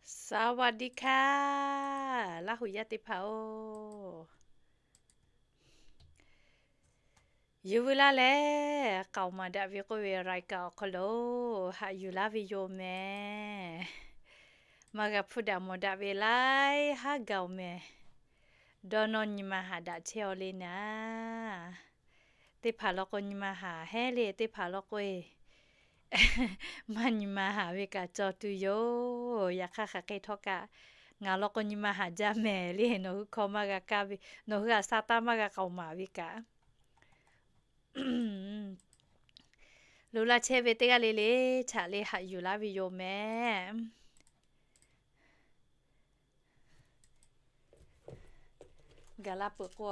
สวัสดีค่ะ Laˇ huˍ yaˇ teˇ hpaˍ-oˬ, yuˬ veu laˇ leh k'aoˍ maˍ daꞈ ve k'oˆ ve รายการ awˬ hk'aw lo haꞈ yuˬ laˇ ve yoˬ mehˍ. Maˇ g'a hpuˇ daꞈ mawˬ daꞈ ve laiˉ haˉ gaˬ-oˬ mehˍ. Dawˇ nawˇ nyi ma haꞈ daꞈ chehˇ-aw le naˍ. Teˇ hpaˍ law k'o nyi ma haꞈ hehˉ le, teˇ hpaˍ law k'o-e maˇ nyi ma haꞈ ve kaꞈ cawˬ tuˬ yoˬ. Yaꞈ hk'aˇ hk'aˬ hk'e htawˇ kaꞈ ngaˬ law k'o nyi ma haꞈ jaˇ mehˍ le. Nawˬ hui hkawˇ maˇ g'a kaˇ ve, nawˬ hui htaꞈ sa taˇ maˇ g'a k'aoˍ maˍ ve kaꞈ, loꞈ la chehˇ ve teˇ g'aˇ le le htaꞈ le haꞈ yuˬ laˇ ve yoˬ mehˍ. Gaˬ la peuˬ k'o,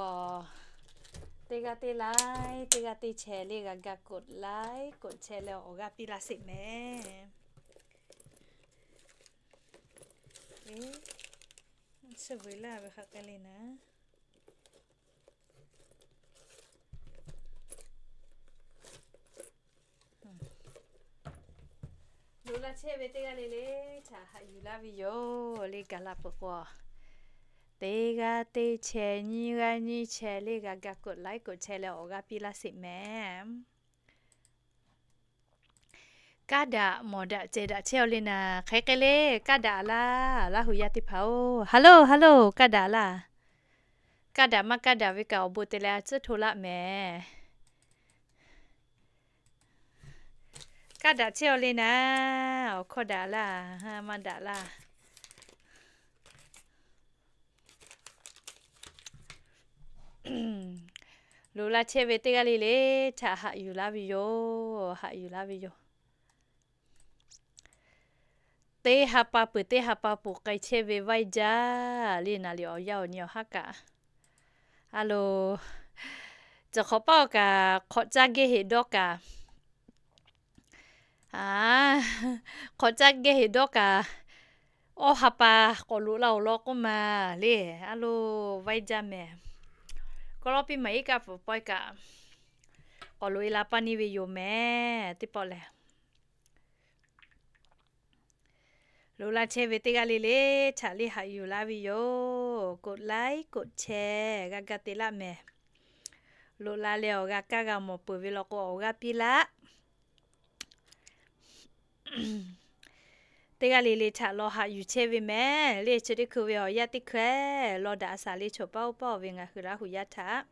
teˇ g'aˇ teˇ laiˉ, teˇ g'aˇ teˇ chehˇ le g'a ga กดไลค์ กดแชร์ leh awˬ g'aˇ piˇ laˇ sheˍ mehˍ. Eˬ, chi beuꞈ laˇ ve hk'aˬ hk'e le naˍ. Loꞈ la chehˇ ve teˇ g'aˇ le le htaꞈ haꞈ yuˬ laˇ ve yoˬ le. Gaˬ la peuˬ k'o, teˇ g'aˇ teˇ chehˇ, nyiˇ g'aˇ nyiˇ chehˇ le g'a ga กดไลค์ กดแชร์ leh awˬ g'aˇ piˇ laˇ sheˍ mehˍ. Kaˇ daꞈ mawˬ daꞈ ceh daꞈ chehˇ-aw le naˍ. Hk'e hk'e le, kaˇ daꞈ laˇ, Laˇ huˍ yaˇ teˇ hpaˍ-oˬ. Hello, hello, kaˇ daꞈ laˇ. Kaˇ daꞈ maˇ kaˇ daꞈ ve kaꞈ awˬ bon te leh a tcuhˉ hto laˆ mehˍ. Kaˇ daꞈ chehˇ-aw le naˍ. Awˬ hkawˇ daꞈ laˇ, maˇ daꞈ laˇ. Loꞈ la chehˇ ve teˇ g'aˇ le le htaꞈ haꞈ yuˬ laˇ ve yoˬ. Haꞈ yuˬ laˇ ve yoˬ. Teˇ ha pa peuˬ teˇ ha pa peuˬ k'ai chehˇ ve vaiˇ jaˇ le naˍ. Liꞈ awˬ yanˇ awˬ nyi awˬ haˉ kaꞈ, a lo, cawˬ hk'awꞈ paˇ-oˬ kaꞈ hk'awꞈ caˇ geh heꞈ dawˇ kaꞈ, a, hk'awꞈ caˇ geh heꞈ dawˇ kaꞈ, awˇ ha pa k'awꞈ loꞈ la-oˬ law k'oˆ ma le. A lo, vaiˇ jaˇ mehˍ. Kawˇ lawˇ piˇ maˍ iˉ kaˆ pfuhˍ pawehˇ kaꞈ, k'awꞈ loꞈ e la paˇ neˇ ve yoˬ mehˍ teˇ pawˆ lehˬ. Loꞈ la chehˇ ve teˇ g'aˇ le le htaꞈ le haꞈ yuˬ laˇ ve yoˬ. กดไลค์ กดแชร์ g'a ga te laˆ mehˍ. Loꞈ la leh awˬ g'a kaˇ g'a mawˬ peuˬ ve law k'o awˬ g'aˇ piˇ laˆ. Teˇ g'aˇ le le htaꞈ law haꞈ yuˬ chehˇ ve mehˍ le. Chi teˇ hkui ve awˬ yanˇ teˇ hkui-eˬ, law daꞈ a shaˍ le. Choˬ paˇ oˇ paˇ-oˬ ve ngaˬ hui Laˇ huˍ yaˇ htaꞈ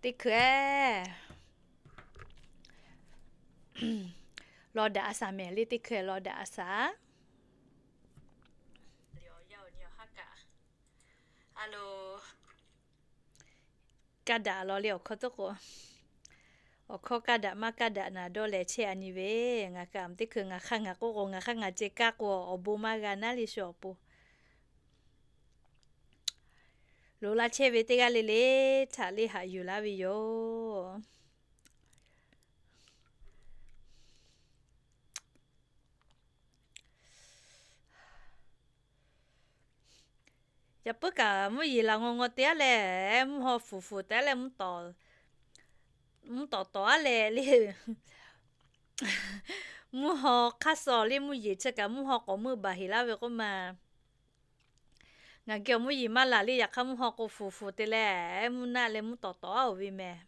teˇ hkui-eˬ, law daꞈ a shaˍ mehˍ le. Teˇ hkui-eˬ law daꞈ a shaˍ. Kaˇ daꞈ law le awˬ hkawˇ tuˉ k'o, awˬ hkawˇ kaˇ daꞈ maˇ kaˇ daꞈ naˍ dawˇ leh chehˇ a nyi ve. Ngaˬ kaꞈ teˇ hkui ngaˬ hk'aˇ ngaˬ k'oˆ k'o, ngaˬ hk'aˇ ngaˬ ceh kaˇ k'o awˬ bon maˇ g'a naˉ le shu awˬ pon. Loꞈ la chehˇ ve teˇ g'aˇ le le htaꞈ le haꞈ yuˬ laˇ ve yoˬ. Yaꞈ puiˉ kaꞈ mvuhˇ yeˬ laˬ ngaw ngaw te-a leh, mvuhˇ haw fuˍ fuˍ te-a leh, mvuhˇ tawˍ tawˍ-a leh le, mvuhˇ haw hk'aˇ suh le. Mvuhˇ yeˬ chi kaꞈ mvuhˇ haw k'awꞈ meuˆ baˬ heˍ laˇ ve k'oˆ ma. Ngaˬ geh awˬ mvuhˇ yeˬ maˇ laˬ le. Yaꞈ hk'aˇ mvuhˇ haw k'o fuˍ fuˍ te leh, mvuhˇ naˆ leh mvuhˇ tawˍ tawˍ-a-oˬ ve mehˍ.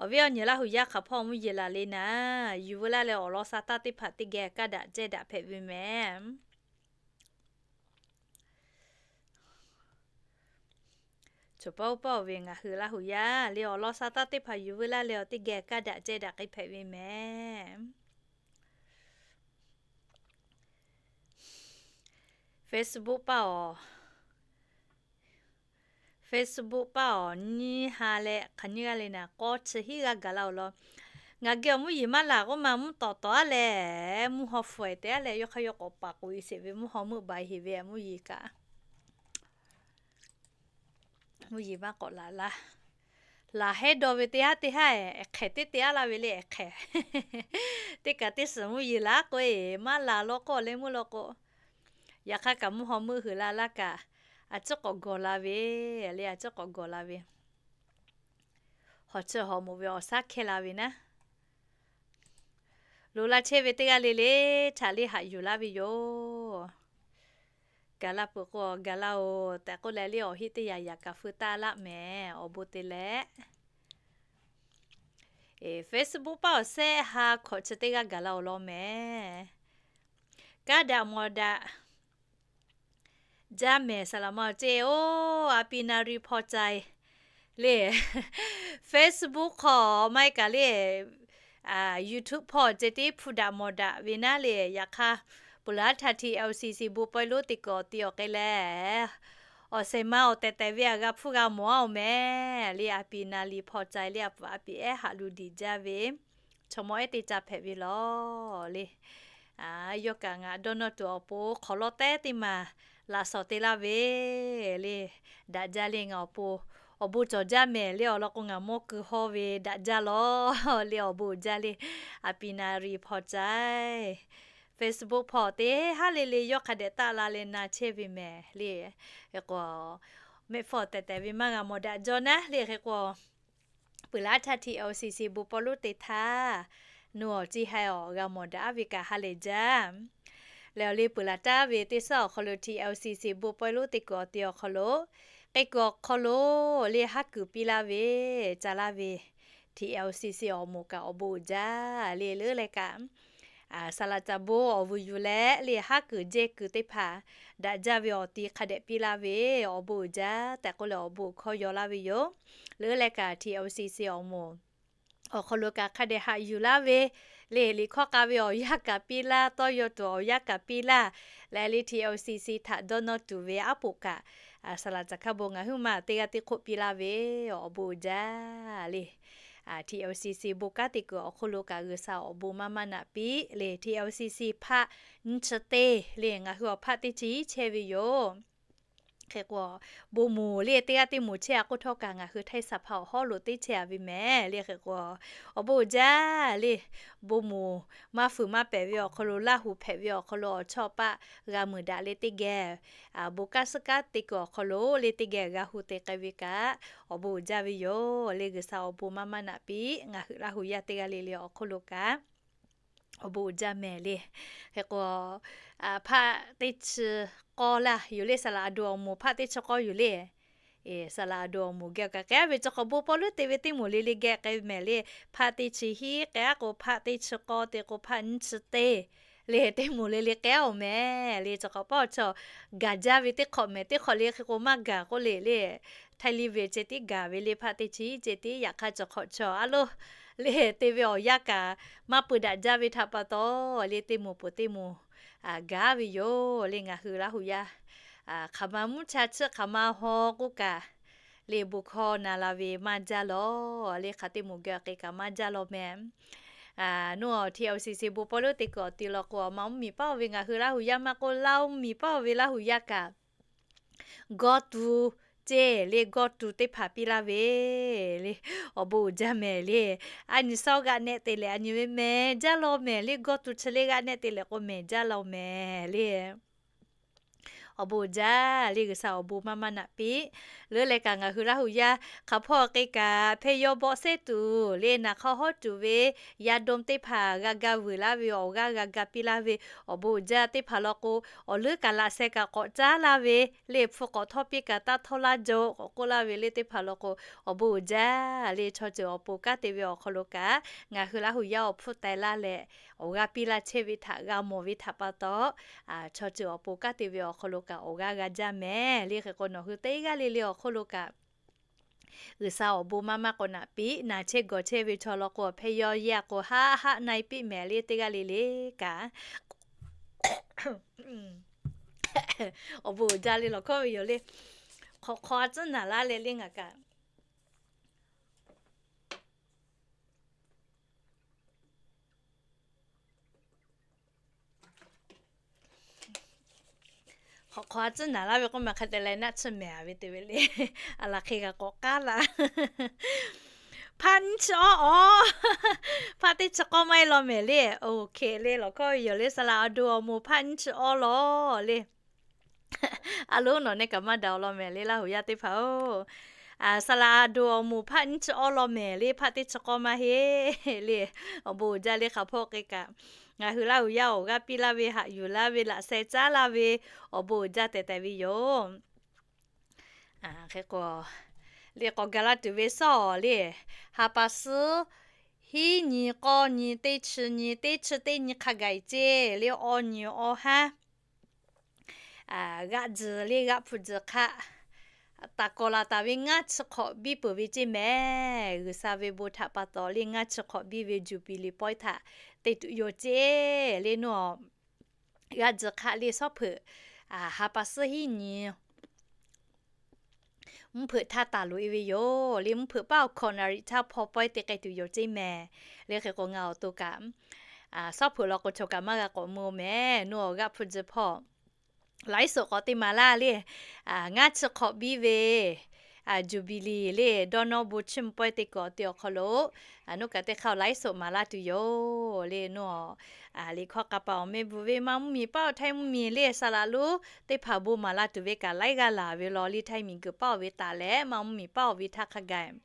Awˬ viˉ awˬ nyi Laˇ huˍ yaˇ hk'aˬ hpawˇ mvuhˇ yeˬ laˬ le naˍ, yuˬ veu laˇ leh awˬ lawn sha taˇ teˇ hpaˍ teˇ geh kaˇ daꞈ ceh daꞈ hpehꞈ ve mehˍ. Choˬ paˇ oˇ paˇ-oˬ ve ngaˬ hui Laˇ huˍ yaˇ le awˬ lawn sha taˇ teˇ hpaˍ yuˬ veu laˇ leh awˬ teˇ geh kaˇ daꞈ ceh daꞈ k'ai hpehꞈ ve mehˍ. Facebook paˇ-oˬ, Facebook paˇ-oˬ, nyiˇ ha leh hk'aˬ nyiˇ g'aˇ le naˍ, k'awˇ chi hiˉ g'aˇ gaˬ laˇ-oˬ law. Ngaˬ geh awˬ mvuhˇ yeˬ maˇ laˬ k'oˆ ma, mvuhˇ tawˍ tawˍ-a leh, mvuhˇ haw fuˍ-e te-a leh, yawˇ hk'aˇ yawˇ k'awꞈ paˍ k'oꞈ-e sheˍ ve, mvuhˇ haw meuˆ baˬ heˍ ve mvuhˇ yeˬ kaꞈ. Mvuhˇ yeˬ maˇ k'awꞈ laˬ laˇ. Laˬ hehˉ dawˇ ve teˇ haˉ teˇ haˉ-e, hk'ehˍ teˇ teˇ-a laˇ ve le, hk'ehˍ. Teˇ kaꞈ teˇ suhˍ mvuhˇ yeˬ laˬ k'o-e, maˇ laˬ law k'o leh mvuhˇ law k'o, yaꞈ hk'aˇ kaꞈ mvuhˇ haw meuˆ hui la laˇ kaꞈ, a ciˉ k'awꞈ gawˬ la ve le, a ciˉ k'awꞈ gawˬ la ve. Hawˬ chi hawˍ moˍ ve awˬ shaˉ hkehˇ la ve naˉ. Loꞈ la chehˇ ve teˇ g'aˇ le le htaꞈ le haꞈ yuˬ laˇ ve yoˬ. Gaˬ la peuˬ k'o gaˬ la-oˬ tehꞈ k'oˆ leh le awˬ heˆ teˇ yanˇ yaꞈ kaꞈ feu taˇ laˆ mehˍ awˬ bon te leh. Facebook paˇ awˬ sehˉ ha hkawꞈ chi teˇ g'aˇ gaˬ la-oˬ law mehˍ. Kanˉ daꞈ mawˬ daꞈ jaˇ mehˍ saˍ laꞈ ma awˬ ceˇ oˬ, a pi na ri hpaw cai le. Facebook hk'aw maˇ heˆ kaꞈ le, YouTube hpawˇ ceh tiˉ hpu daꞈ mawˬ daꞈ ve naˉ le. Yaꞈ hk'aˇ, peuˬ laˇ htaˇ TLCC bon pawehˇ lonˉ te kuiˬ awˬ ti awˬ k'ai leh, awˬ shehˍ ma awˬ tehˬ tehˬ ve aꞈ g'a hpuˇ g'a mawˬ-aˬ mehˍ le. A pi na li hpaw cai le, a pu a pi ehˉ haꞈ lu diˍ jaˇ ve chaw mawˇ ehˉ teˇ caˇ hpehꞈ ve law le. Yawˇ kaꞈ ngaˬ dawˇ nawˇ tuˬ awˬ pon hk'awꞈ lawˇ tehˉ teˇ maˬ laꞈ shawnˍ te laˇ ve le. Daꞈ jaˇ le ngaˬ awˬ pon, awˬ bon cawˬ jaˇ mehˍ le. Awˬ lawn k'o ngaˬ mawˇ keu hawˇ ve daꞈ jaˇ law le. Awˬ bon uiˍ jaˇ le. A pi na ri hpaw cai Facebook hpawˇ teˇ haˉ le le yawˇ hk'a dehꞈ taˆ la leh na chehˇ ve mehˍ le. Hk'e k'o, mehˆ hpfuhˇ tehˬ tehˬ ve maˇ g'a mawˬ daꞈ jaw naˉ le. Hk'e k'o, peuˬ laˇ htaˇ TLCC bon pawehˇ lonˉ te htaˇ, nuˇ awˬ ceˇ haiˬ awˬ g'a mawˬ daꞈ ve kaꞈ ha lehˬ jaˇ. Lehˬ awˬ le peuˬ laˬ taˍ ve teˇ suhˉ awˬ hk'aw lo TLCC bon pawehˇ lonˉ te kuiˬ awˬ ti awˬ hk'aw lo, k'e kuiˬ awˬ hk'aw lo le haˉ kuiˬ piˇ laˇ ve, ca laˇ ve TLCC awˬ moˍ kaꞈ awˬ bon uiˍ jaˇ le. Leuˉ leh kaꞈ, saˍ laꞈ caˍ bon awˬ vuiˬ yuˬ leh le haˉ kuiˬ jehˇ kuiˬ teˇ hpaˍ daꞈ jaˇ ve awˬ ti hk'a dehꞈ piˇ laˇ ve, awˬ bon uiˍ jaˇ tehꞈ k'oˆ leh awˬ bon hkawˇ yaw laˇ ve yoˬ. Leuˉ leh kaꞈ TLCC awˬ moˍ awˬ hk'aw lo kaꞈ hk'a dehꞈ haꞈ yuˬ laˇ ve le, liꞈ hkawˇ k'a ve awˬ yanˇ kaꞈ piˇ laˇ, tawˇ yaw tuˬ awˬ yanˇ kaꞈ piˇ laˇ. Lehˬ le TLCC htaꞈ dawˇ nawˇ tuˬ ve aˉ poꞈ kaꞈ, saˍ laꞈ caˍ hkaˇ bon ngaˬ huiˉ maˬ teˇ g'aˇ teˇ hk'oˆ piˇ laˇ ve, awˬ bon uiˍ jaˇ le. TLCC bon kanˉ te kuiˬ awˬ hk'oˆ lo kaꞈ G'uiˬsha awˬ bon maˇ maˇ naꞈ piˇ le. TLCC hpaˆ nyiˇ chi teˇ le ngaˬ hui awˬ hpaˆ teˇ chi hiˉ chehˇ ve yoˬ. Hk'e k'o, bon moˍ le teˇ g'aˇ teˇ moˍ chehˇ-a k'oˆ htawˇ kaꞈ ngaˬ hui Htaiˇ saˍ hpaˍ awˬ hawˉ lo teˇ chehˇ-a ve mehˍ le. Hk'e k'o, awˬ bon uiˍ jaˇ le. Bon moˍ maˇ fuiˍ maˇ pehˍ ve awˬ hk'aw lo, Laˇ huˍ hpehꞈ ve awˬ hk'aw lo awˬ chawˇ paˆ g'a muiˬ daꞈ le teˇ geh, bon kanˉ suhˉ kanˉ te kuiˬ awˬ hk'aw lo le teˇ geh g'a hu te k'ai ve kaꞈ, awˬ bon uiˍ jaˇ ve yoˬ le. G'uiˬsha awˬ bon maˇ maˇ naꞈ piˇ ngaˬ hui Laˇ huˍ yaˇ teˇ g'aˇ le le awˬ hk'oˆ lo kaꞈ awˬ bon uiˍ jaˇ mehˍ le. Hk'e k'o, hpaˆ teˇ chi k'awˇ laˇ yoˬ le. Saˍ laꞈ a do awˬ moˍ hpaˆ teˇ chi k'awˇ yoˬ le. Saˍ laꞈ a do awˬ moˍ geh kaꞈ k'ai-a ve, chaw hk'awꞈ bon pawehˇ lonˉ te ve teˇ moˍ le le geh k'ai mehˍ le. Hpaˆ teˇ chi hiˉ k'ai-a k'o, hpaˆ teˇ chi k'awˇ te k'o, hpaˆ nyiˇ chi teˇ le teˇ moˍ le le k'ai-a-oˬ mehˍ le. Chaw hk'awꞈ paw chaw gaˬ jaˇ ve teˇ hk'awꞈ mehˍ, teˇ hk'awꞈ le hk'e k'o maˇ gaˬ k'oˆ le le. Htaiˇ liˇ ve ceh tiˉ gaˬ ve le, hpaˆ teˇ chi hiˉ ceh tiˉ. Yaꞈ hk'aˇ chaw hk'awꞈ chaw a loˉ le te ve awˬ yanˇ kaꞈ maˇ peu daꞈ jaˇ ve htaꞈ pa taw le, teˇ moˍ peuˬ teˇ moˍ gaˬ ve yoˬ le. Ngaˬ hui Laˇ huˍ yaˇ hk'aˬ ma mvuhˇ cha chiˇ hk'aˬ ma haw k'oˆ kaꞈ le, bon hkawˇ na la ve maˇ jaˇ law le. Hk'aˬ teˇ moˍ geh k'ai kaꞈ maˇ jaˇ law mehˍ. Nawˬ TLCC bon pawehˇ lonˉ te kuiˬ awˬ ti law k'o, awˬ ma mvuhˇ miˬ paˉ-oˬ ve ngaˬ hui Laˇ huˍ yaˇ maˇ k'oˆ, Laˇ huˍ miˬ paˉ-oˬ ve Laˇ huˍ yaˇ kaꞈ gawˇ tu ceˇ le, gawˇ tu teˇ hpaˍ piˇ laˇ ve le, awˬ bon uiˍ jaˇ mehˍ le. A nyi sawˉ g'aˆ nehˆ te leh a nyi ve mehˍ jaˇ law mehˍ le. Gawˇ tu chi le g'aˆ nehˆ te leh k'o mehˍ jaˇ law mehˍ le. Awˬ bon uiˍ jaˇ le. G'uiˬsha awˬ bon maˇ maˇ naꞈ piˇ. Leuˉ leh kaꞈ ngaˬ hui Laˇ huˍ yaˇ hk'aˬ hpawˇ k'ai kaꞈ hpehˇ yawˇ bawˆ sehˉ tuˬ le, naˬ hk'aˇ hawˉ tuˬ ve yaˇ dawˇ teˇ hpaˍ g'a ga vuiˬ laˇ ve, awˬ g'aˇ g'a ga piˇ laˇ ve, awˬ bon uiˍ jaˇ. Teˇ hpaˍ law k'o, awˬ leuˉ kaꞈ laꞈ sheh kaꞈ k'awꞈ caˉ laˇ ve le, hpu k'awꞈ htawˇ piˇ kaꞈ taˇ htawˇ laˇ jaw k'awꞈ k'oˆ laˇ ve le. Teˇ hpaˍ law k'o, awˬ bon uiˍ jaˇ le. Chaw ceuˬ awˬ pon kanˉ te ve awˬ hk'aw lo kaꞈ ngaˬ hui Laˇ huˍ yaˇ awˬ hpfuhˇ taiˍ laˇ leh awˬ g'aˇ piˇ laˇ chehˇ ve htaꞈ g'a mawˬ ve htaꞈ pa taw, chaw ceuˬ awˬ pon kanˉ te ve awˬ hk'aw lo kaꞈ awˬ g'aˇ g'a jaˇ mehˍ le. Hk'e k'o, nawˬ hui teˇ g'aˇ le le awˬ hk'oˆ lo kaꞈ G'uiˬsha awˬ bon maˇ maˇ k'awꞈ naꞈ piˇ. Naˬ chehˇ gawˬ chehˇ ve chaw law k'o, hpehˇ yawˇ yaˇ k'o haˆ haˆ na-e piˇ mehˍ le. Teˇ g'aˇ le le kaꞈ awˬ bon uiˍ jaˇ le. Lawˬ hkawˇ ve yoˬ le. Hk'awꞈ hk'aw a tcuhˉ naˍ laˇ leh le ngaˬ kaꞈ hk'awꞈ hk'aw a tcuhˉ naˍ laˇ ve k'oˆ ma hk'a te leh naˆ tsuhˇ mehˍ-a ve te ve le. A laˬ hk'e g'a k'awꞈ k'aˉ laˇ. Hpaˆ nyiˇ chi awˇ awˬ, hpaˆ teˇ chi k'awˇ maˇ heˆ law mehˍ le. Oˬ hk'e le, lawˬ hkawˇ ve yoˬ le. Saˍ laꞈ a do awˬ moˍ hpaˆ nyiˇ chi awˇ law le. A loˉ nawˬ ne kaꞈ maˇ daꞈ-oˬ law mehˍ le, Laˇ huˍ yaˇ teˇ hpaˍ-oˬ. Saˍ laꞈ a do awˬ moˍ hpaˆ nyiˇ chi awˇ law mehˍ le, hpaˆ teˇ chi k'awˇ maˇ heˆ le. Awˬ bon uiˍ jaˇ le hk'aˬ hpawˇ k'e kaꞈ, ngaˬ hui Laˇ huˍ yaˇ awˬ g'aˇ piˇ laˇ ve, haꞈ yuˬ laˇ ve, laꞈ sheh caˉ laˇ ve, awˬ bon uiˍ jaˇ tehꞈ tehꞈ ve yoˬ. Hk'e k'o, le k'awꞈ gaˬ la tuˬ ve sawˉ le, ha pa suhˉ hiˉ nyi k'awˇ nyi teˇ chi nyi, teˇ chi teˇ nyi hk'a gaˬ ceˇ le, awˇ nyi awˇ haˉ g'aˆ tzuhˬ le g'aˆ hpu tzuhˬ hk'aˆ taˍ kawˍ laˬ taˍ ve ngaˇ chi hk'awꞈ biˇ peuˬ ve ceˇ mehˍ. G'uiˬsha ve bon htaꞈ pa taw le ngaˇ chi hk'awꞈ biˇ ve Jubilee pawehˇ htaꞈ te tuˬ yoˬ ceˇ le. Nawˬ g'aˆ tzuhˬ hk'aˆ le sawˉ hpeuꞈ ha pa suhˉ hiˉ nyi mvuhˇ hpeuꞈ htaˇ taˍ loꞈ e ve yoˬ le. Mvuhˇ hpeuꞈ paˉ awˬ hkawꞈ naˍ riˍ htaˇ hpaw pawehˇ te k'ai tuˬ yoˬ ceˇ mehˍ. Le hk'e k'o ngaˬ awˬ to kaꞈ sawˉ hpeuꞈ law k'o chaw kaꞈ maˇ g'a k'awꞈ mvuh mehˍ. Nawˬ g'aˆ hpu tzuhˬ hpawˇ laiˉ soꞈ k'awꞈ te maˍ laˇ le. Ngaˇ chi hk'awꞈ biˇ ve Jubilee le dawˇ nawˇ bon chiˇ mvuh pawehˇ te kuiˬ awˬ te awˬ hk'aw lo, nawˬ kaꞈ teˇ hk'aˇ laiˉ soꞈ maˍ laˇ tuˬ yoˬ le. Nawˬ liꞈ hkawˇ k'a pa awˬ meh bvuhˬ ve maˇ mvuhˇmiˬ paˉ awˬ htaˇ mvuhˇmiˬ le saˍ laꞈ lonˉ teˇ hpaˍ bon maˍ la tuˬ ve kaꞈ laiˉ g'aˇ laˬ ve law le. Htaˇ miˬguiˬ paˉ awˬ ve taˍ leh maˇ mvuhˇmiˬ paˉ awˬ ve htaˇ hk'a gaˬ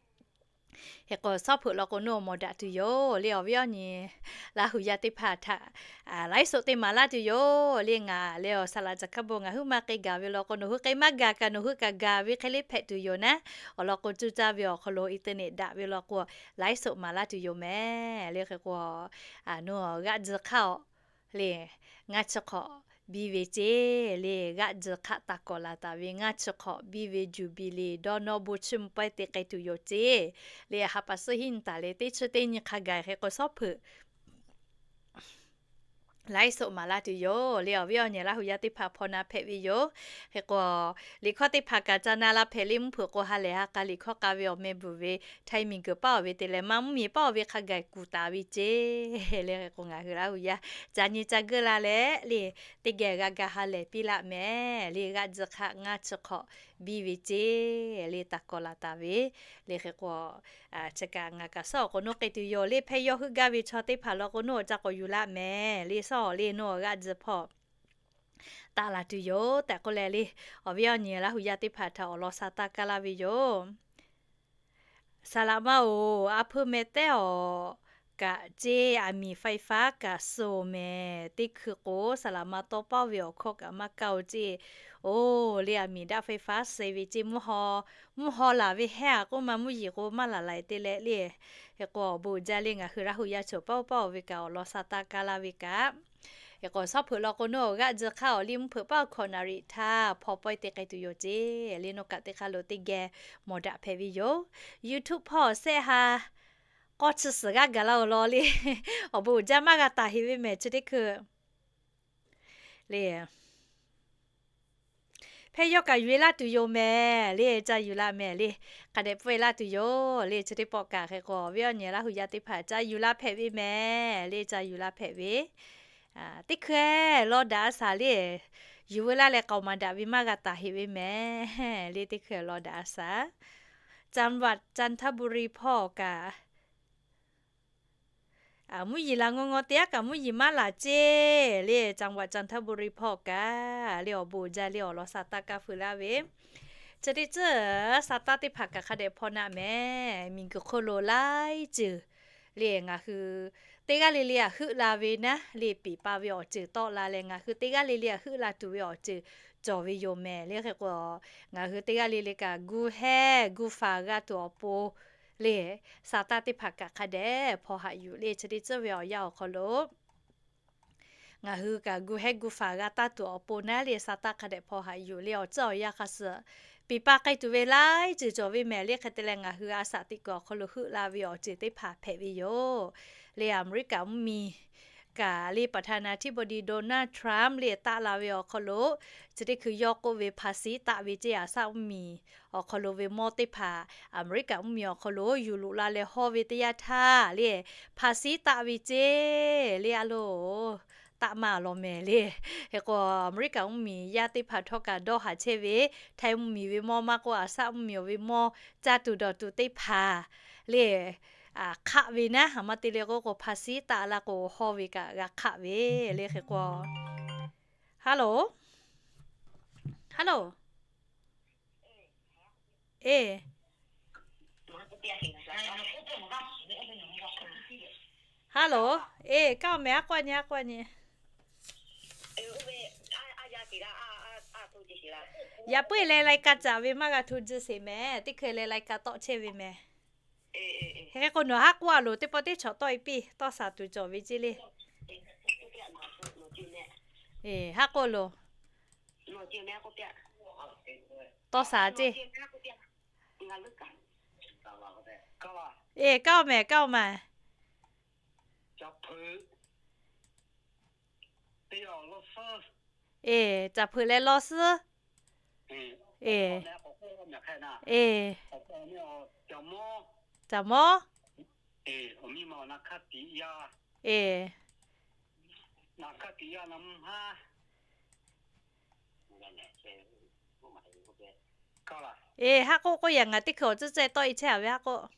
hk'e k'o, sawˉ hpeuꞈ law k'o nawˬ mawˬ daꞈ tuˬ yoˬ le. Awˬ viˉ awˬ nyi Laˇ huˍ yaˇ teˇ hpaˍ htaꞈ laiˉ soꞈ te maˍ laˇ tuˬ yoˬ le. Ngaˬ leh awˬ saˍ laꞈ caˬ hkaˇ bon ngaˬ huiˉ maˇ k'ai gaˬ ve law k'o, nawˬ hui k'ai maˇ gaˬ kaꞈ nawˬ hui kaꞈ gaˬ ve hk'e le hpehꞈ tuˬ yoˬ naˉ. Awˬ lawn k'o cuˇ caˇ ve awˬ hk'aw lo internet daꞈ ve law k'o, laiˉ soꞈ maˍ laˇ tuˬ yoˬ mehˍ. Le hk'e k'o, nawˬ g'aˆ tzuhˬ hk'aˆ le ngaˇ chi hk'awꞈ biˇ ve ceˇ le. G'aˆ tzuhˬ hk'aˆ taˍ kawˍ laˬ taˍ ve ngaˇ chi hk'awꞈ biˇ ve Jubilee dawˇ nawˇ bon chiˇ mvuh pawehˇ te k'ai tuˬ yoˬ ceˇ le. Ha pa suhˉ hiˉ nyi taˍ leh teˇ chi teˇ nyi hk'a gaˬ hk'e k'o sawˉ hpeuꞈ laiˉ soꞈ maˍ laˇ tuˬ yoˬ le. Awˬ viˉ awˬ nyi Laˇ huˍ yaˇ teˇ hpaˍ hpaw na hpehꞈ ve yoˬ. Hk'e k'o, liꞈ hkawˇ teˇ hpaˍ kaꞈ ca na la hpehꞈ le. Mvuhˇ hpeuꞈ k'o ha lehˬ ha k'a liꞈ hkawˇ k'a ve awˬ meh bvuhˬ ve, Htaˇ miˬguiˬ paˉ awˬ ve te leh maˇ mvuhˇmiˬ paˉ awˬ ve hk'a gaˬ kuˬ taˍ ve ceˇ le. Hk'e k'o ngaˬ hui Laˇ huˍ yaˇ ca nyi ca geuˆ la leh le, teˇ geh g'a ga ha lehˬ piˇ laˆ mehˍ le. G'aˆ tzuhˬ hk'aˆ ngaˇ chi hk'awꞈ biˇ ve ceˇ le, taˍ kawˍ laˬ taˍ ve le. Hk'e k'o, chi kaꞈ ngaˬ kaꞈ sawˉ awˬ k'o nawˬ k'ai tuˬ yoˬ le. Hpehˇ yawˇ heuˆ gaˇ ve chaw teˇ hpaˍ law k'o nawˬ ca k'awꞈ yuˬ laˆ mehˍ le. Sawˉ le nawˬ g'aˆ tzuhˬ hpawˇ taˍ laˬ tuˬ yoˬ tehꞈ k'oˆ leh le, awˬ viˉ awˬ nyi Laˇ huˍ yaˇ teˇ hpaˍ htaꞈ awˬ lawn sha taˇ kaˇ laˇ ve yoˬ. Saˍ laꞈ ma-oˬ, a hpeuˇ meh tehˉ awˬ kaꞈ ceˇ, aˬ miˍ ไฟฟ้า kaꞈ suh-oˬ mehˍ. Teˇ hkui k'o saˍ laꞈ ma tawˇ pawˆ ve awˬ hkawˇ kaꞈ maˇ kaˇ-oˬ ceˇ. Oˬ le, aˬ miˍ daꞈ ไฟฟ้า suh ve ceˇ, mvuhˇ haw laˬ ve hehˉ a k'oˆ ma mvuhˇ yeˬ k'o maˇ laˬ laiˬ te leh le. Hk'e k'o awˬ bon uiˍ jaˇ le, ngaˬ hui Laˇ huˍ yaˇ chaw paˉ oˇ paˉ oˬ ve kaꞈ awˬ lawn sha taˇ kaˇ laˇ ve kaꞈ Hk'e k'o, sawˉ hpeuꞈ law k'o nawˬ g'aˆ tzuhˬ hk'aˆ awˬ liˇ mvuhˇ hpeuꞈ paˉ awˬ hkawꞈ naˍ riˍ htaˇ hpaw pawehˇ te k'ai tuˬ yoˬ ceˇ le. Nawˬ kaꞈ teˇ hk'aˇ lo teˇ geh mawˬ daꞈ hpehꞈ ve yoˬ. YouTube hpawˇ awˬ sehˆ ha k'awˇ chi suhˍ g'aˇ gaˬ laˇ-oˬ law le. Awˬ bon uiˍ jaˇ maˇ g'a taˍ heꞈ ve mehˍ chi teˇ hkui le. Hpehˇ yawˇ kaꞈ yuˬ e laˇ tuˬ yoˬ mehˍ le, ca yuˬ la mehˍ le. Hk'a dehꞈ pfuhˇ e laˇ tuˬ yoˬ le. Chi teˇ pawˆ kaꞈ hk'e k'o awˬ viˉ awˬ nyi Laˇ huˍ yaˇ teˇ hpaˍ ca yuˬ la hpehꞈ ve mehˍ le, ca yuˬ la hpehꞈ ve. Teˇ hkui law daꞈ a shaˍ le, yuˬ veu laˇ leh k'aoˍ maˍ daꞈ ve maˇ g'a taˍ heꞈ ve mehˍ le. Teˇ hkui law daꞈ a shaˍ. Caˍ vaꞈ Caˍ htaˇ bu ri hpawˇ kaꞈ mvuhˇ yeˬ laˬ ngaw ngaw te aˉ kaꞈ mvuhˇ yeˬ maˇ laˬ ceˇ le. Caˍ vaꞈ Caˍ htaˇ bu ri hpawˇ kaꞈ le awˬ bon uiˍ jaˇ le awˬ lawn sha taˇ kaˇ feu laˇ ve. Chi teˇ ceuˬ sha taˇ teˇ hpaˍ kaꞈ hk'a dehꞈ hpaw naˆ mehˍ. Miˬguiˬ hk'oˆ lo laiˉ ceuˬ le ngaˬ hui teˇ g'aˇ le le aꞈ heuˆ la ve naˉ le, peˍ pa ve awˬ ceuˬ tawˆ la leh ngaˬ hui teˇ g'aˇ le le aꞈ heuˆ la tuˬ ve awˬ ceuˬ cawˬ ve yoˬ mehˍ le. Hk'e k'o, ngaˬ hui teˇ g'aˇ le le kaꞈ gu hehˉ gu faˍ g'a tuˬ awˬ pon le, sha taˇ teˇ hpaˍ kaꞈ hk'a dehꞈ hpaw haꞈ yuˬ le. Chi teˇ ceuˬ ve awˬ yanˇ awˬ hk'aw lo ngaˬ hui kaꞈ gu hehˉ gu faˍ g'a taˇ tuˬ awˬ pon naˉ le, sha taˇ hk'a dehꞈ hpaw haꞈ yuˬ le. Awˬ ceuˬ awˬ yanˇ hk'a suh peˍ pa k'ai tuˬ ve laiˉ ceuˬ cawˬ ve mehˍ le. Hk'e te leh ngaˬ hui a shaꞈ teꞈ kuiˬ awˬ hk'aw lo heuˆ la ve awˬ ceuˬ teˇ hpaˍ hpehꞈ ve yoˬ le. Aˍmeˍriˆkaꞈ mvuhˇmiˬ kaꞈ le ประธานาธิบดี Donald Trump le taˆ la ve awˬ hk'aw lo chi teˇ hkui yawˇ k'oˆ ve ภาษี taˆ ve ceˇ, aˬ shaˆ mvuhˇmiˬ awˬ hk'aw lo ve mawˇ teˇ hpaˍ Aˍmeˍriˆkaꞈ mvuhˇmiˬ awˬ hk'aw lo yuˬ loꞈ la leh hawˇ ve teˇ yanˇ htaˇ le ภาษี taˆ ve ceˇ le a loˬ taˆ maˇ law mehˍ le. Hk'e k'o, Aˍmeˍriˆkaꞈ mvuhˇmiˬ yaˇ teˇ hpaˍ htawˇ kaꞈ dawˇ haˍ chehˇ ve, Htaiˇ mvuhˇmiˬ ve mawˇ maˇ k'oˆ, aˬ shaˆ mvuhˇmiˬ ve mawˇ caˇ tuˬ dawˬ tuˬ teˇ hpaˍ le hk'aˆ ve naˉ, a ma te le k'oˆ k'o ภาษี taˆ la k'o hawˇ ve kaꞈ g'a hk'aˆ ve le. Hk'e k'o, hello, hello, e, Hello, eˬ, kaˇ-oˬ mehˍ, haˉ k'oˆ nyi, haˉ k'oˆ nyi. Yaꞈ puiˉ leh รายการ caˍ ve maˇ g'a hto ji sheˍ mehˍ, teˇ hkui leh รายการ tawˆ chehˇ ve mehˍ. Hk'e k'o nawˬ haˉ k'oˆ a loˬ, teˇ pawˆ teˇ chawꞈ tawˆ e piˇ, tawˇ shaˍ tuˬ cawˬ ve ceˇ le. Eˬ, haˉ k'oˆ loˬ. Tawˇ shaˍ ceˇ. Eˬ, kaˇ-oˬ mehˍ, kaˇ-oˬ ma. Eˬ, caˍ hpeuꞈ leh law suhˉ. Eˬ, eˬ, caˍ mawˇ. Eˬ, eˬ, haˉ k'oˆ k'oˆ yaꞈ, ngaˬ teˇ hkui awˬ tcuhˉ tcuhˉ tawˆ e chehˇ a ve haˉ k'oˆ.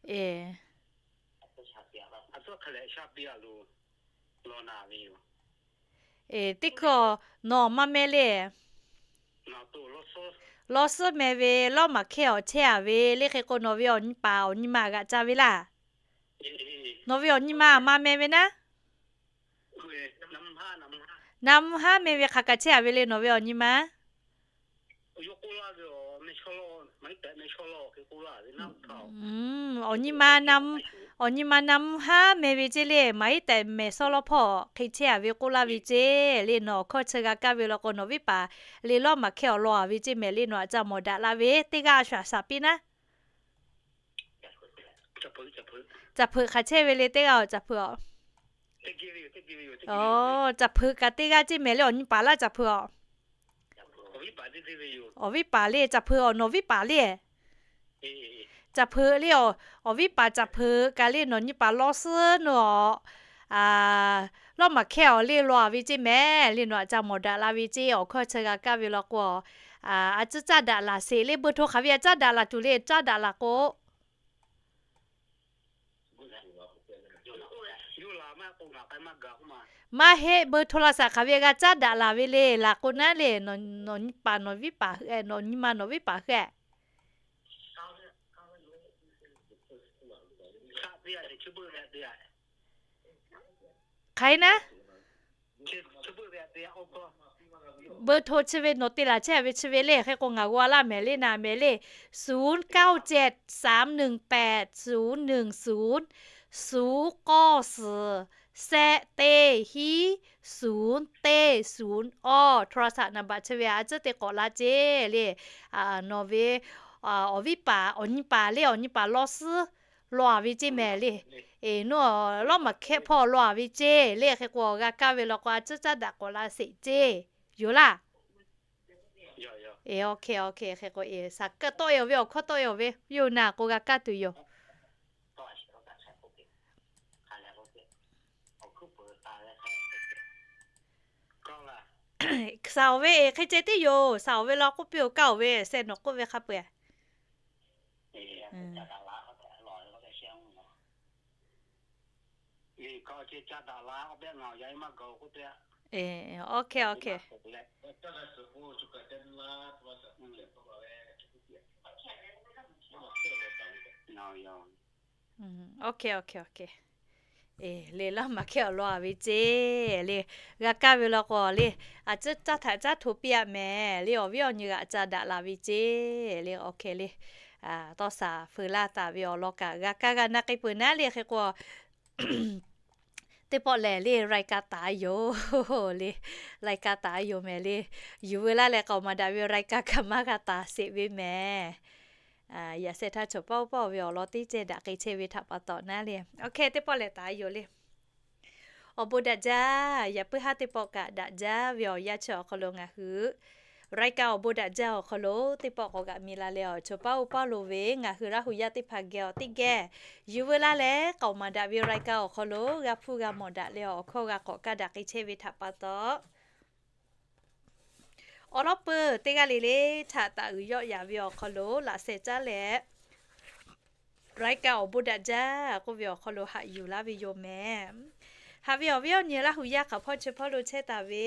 Eˬ, eˬ, teˇ hkui nawˬ maˇ meh le. Law suhˉ meh ve lawˇ maˬ hkehˇ awˬ chehˇ a ve le. Hk'e k'o nawˬ ve awˬ nyi paˍ awˬ nyi ma g'aꞈ ca ve laˇ. Nawˬ ve awˬ nyi ma maˇ meh ve naˉ. Na mvuhˇ haˉ meh ve hk'aˬ kaꞈ chehˇ a ve le nawˬ ve awˬ nyi ma. Awˬ nyi ma, awˬ nyi ma na mvuhˇ haˉ meh ve ceˇ le, maˍ iˉ tehꞈ mehˍ sawˉ lawˉ hpawˇ hk'e chehˇ a ve k'oˆ laˇ ve ceˇ le. Nawˬ awˬ hkawˇ chi g'a kaˇ ve law k'o nawˬ viˉ paˍ le lawˇ maˬ hkehˇ awˬ law a ve ceˇ mehˍ le. Nawˬ aꞈ ca mawˬ daꞈ la ve teˇ g'aˇ a shu aꞈ shaˍ piˇ naˉ. Caˍ hpeuꞈ hk'aˬ chehˇ ve le teˇ g'aˇ awˬ caˍ hpeuꞈ a. Caˍ hpeuꞈ kaꞈ teˇ g'aˇ ceˇ mehˍ le awˬ nyi paˍ laˇ caˍ hpeuꞈ a. Awˬ viˉ paˍ le caˍ hpeuꞈ awˬ nawˬ viˉ paˍ le. Caˍ hpeuꞈ le awˬ, awˬ viˉ paˍ caˍ hpeuꞈ kaꞈ le nawˬ nyi paˍ law suhˉ nawˬ lawˇ maˬ hkehˇ awˬ le law a ve ceˇ mehˍ le. Nawˬ aꞈ ca mawˬ daꞈ la ve ceˇ. Awˬ hkawˇ chi g'a kaˇ ve law k'o a tcuhˉ caˉ daꞈ laˬ sheˍ le. เบอร์โทร hk'aˬ ve aꞈ caˉ daꞈ laˬ tuˬ le, caˉ daꞈ laˬ k'o maˇ heˆ, เบอร์โทรศัพท์ hk'aˬ ve g'a caˉ daꞈ laˬ ve le. Laˬ k'o naˉ le, nawˬ nyi paˍ nawˬ viˉ paˍ hui, nawˬ nyi ma nawˬ viˉ paˍ hui. Hk'aˬ hk'e naˉ. เบอร์โทร chi ve nawˬ te laˬ chehˇ ve chi ve le. Hk'e k'o ngaˬ g'aw laˇ mehˍ le, naˍ mehˍ le, ศูนย์เก้าเจ็ด สามหนึ่งแปด ศูนย์หนึ่งศูนย์ ศูนย์ k'awˇ suhˍ แซะ teˇ hinˉ ศูนย์ teˇ ศูนย์ awˇ โทรศัพท์ naˍ baꞈ chi ve a tcuhˉ te k'awꞈ la ceˇ le. Nawˬ ve awˬ viˉ paˍ awˬ nyi paˍ le, awˬ nyi paˍ law suhˉ law a ve ceˇ mehˍ le. Eˬ, nawˬ lawˇ maˬ hkehˇ hpawˇ law a ve ceˇ le. Hk'e k'o g'a kaˇ ve law k'o a tcuhˉ caˉ daꞈ k'awꞈ la sheˍ ceˇ yoˬ laˇ. Eˬ, OK, OK, hk'e k'o eˬ, shaˍ kaˇ tawˆ e ve awˬ hkawˇ tawˆ e ve yoˬ naˍ k'o g'a kaˇ tuˬ yoˬ. Shaˍ awˬ ve eˬ hk'e ceh tiˉ yoˬ. Shaˍ awˬ ve law k'oˆ piˇ-oˬ, kaˇ awˬ ve sheh nawˬ k'oˆ ve hk'a peu-eˬ. OK, OK. OK, OK, OK. Eˬ, le lawˇ maˬ hkehˇ awˬ law a ve ceˇ le. G'a kaˇ ve law k'o le, a tcuhˉ caˉ htaꞈ caˉ hto piˇ a mehˍ le. Awˬ viˉ awˬ nyi g'aꞈ ca daꞈ la ve ceˇ le. OK le. Tawˇ shaˍ feu laˇ taˍ ve awˬ lawn kaꞈ g'a kaˇ g'a na k'ai peuˬ naˉ le. Hk'e k'o teˇ pawˆ lehˬ le รายการ taˍ yoˬ le. รายการ taˍ yoˬ mehˍ le. Yuˬ veu laˇ leh k'aoˍ maˍ daꞈ ve รายการ kaꞈ maˇ g'a taˍ sheˍ ve mehˍ. Yaꞈ sheh htaˇ chaw pawˆ pawˆ ve awˬ lawn teˇ cehˇ daꞈ k'ai chehˇ ve htaꞈ pa taw naˉ le. OK, teˇ pawˆ lehˬ taˍ yoˬ le. Awˬ bon daꞈ jaˇ. Yaꞈ puiˉ haˉ teˇ pawˆ kaꞈ daꞈ jaˇ ve awˬ yanˇ chi awˬ hk'aw lo ngaˬ hui รายการ awˬ bon daꞈ jaˇ awˬ hk'aw lo teˇ pawˆ k'awꞈ g'aꞈ mi la leh awˬ chaw pawˆ oˇ pawˆ lo ve ngaˬ hui Laˇ hu yaˇ teˇ hpaˍ geh awˬ teˇ geh yuˬ veu laˇ leh k'aoˍ maˍ daꞈ ve รายการ awˬ hk'aw lo g'a hpuˇ g'a mawˬ daꞈ leh awˬ hkawˇ g'a k'awꞈ kaˇ daꞈ k'ai chehˇ ve htaꞈ pa taw awˬ lawn peuˬ teˇ g'aˇ le le htaꞈ taˍ uiˍ yawˆ yaˍ ve awˬ hk'aw lo laꞈ sheh caˉ leh Raiˉ kaˆ awˬ bon daꞈ jaˇ k'oˆ ve awˬ hk'aw lo haꞈ yuˬ laˇ ve yoˬ mehˍ. Haꞈ ve awˬ viˉ awˬ nyi Laˇ huˍ yaˇ hk'aˬ hpawˇ chi hpawˇ lo chehˇ taˍ ve,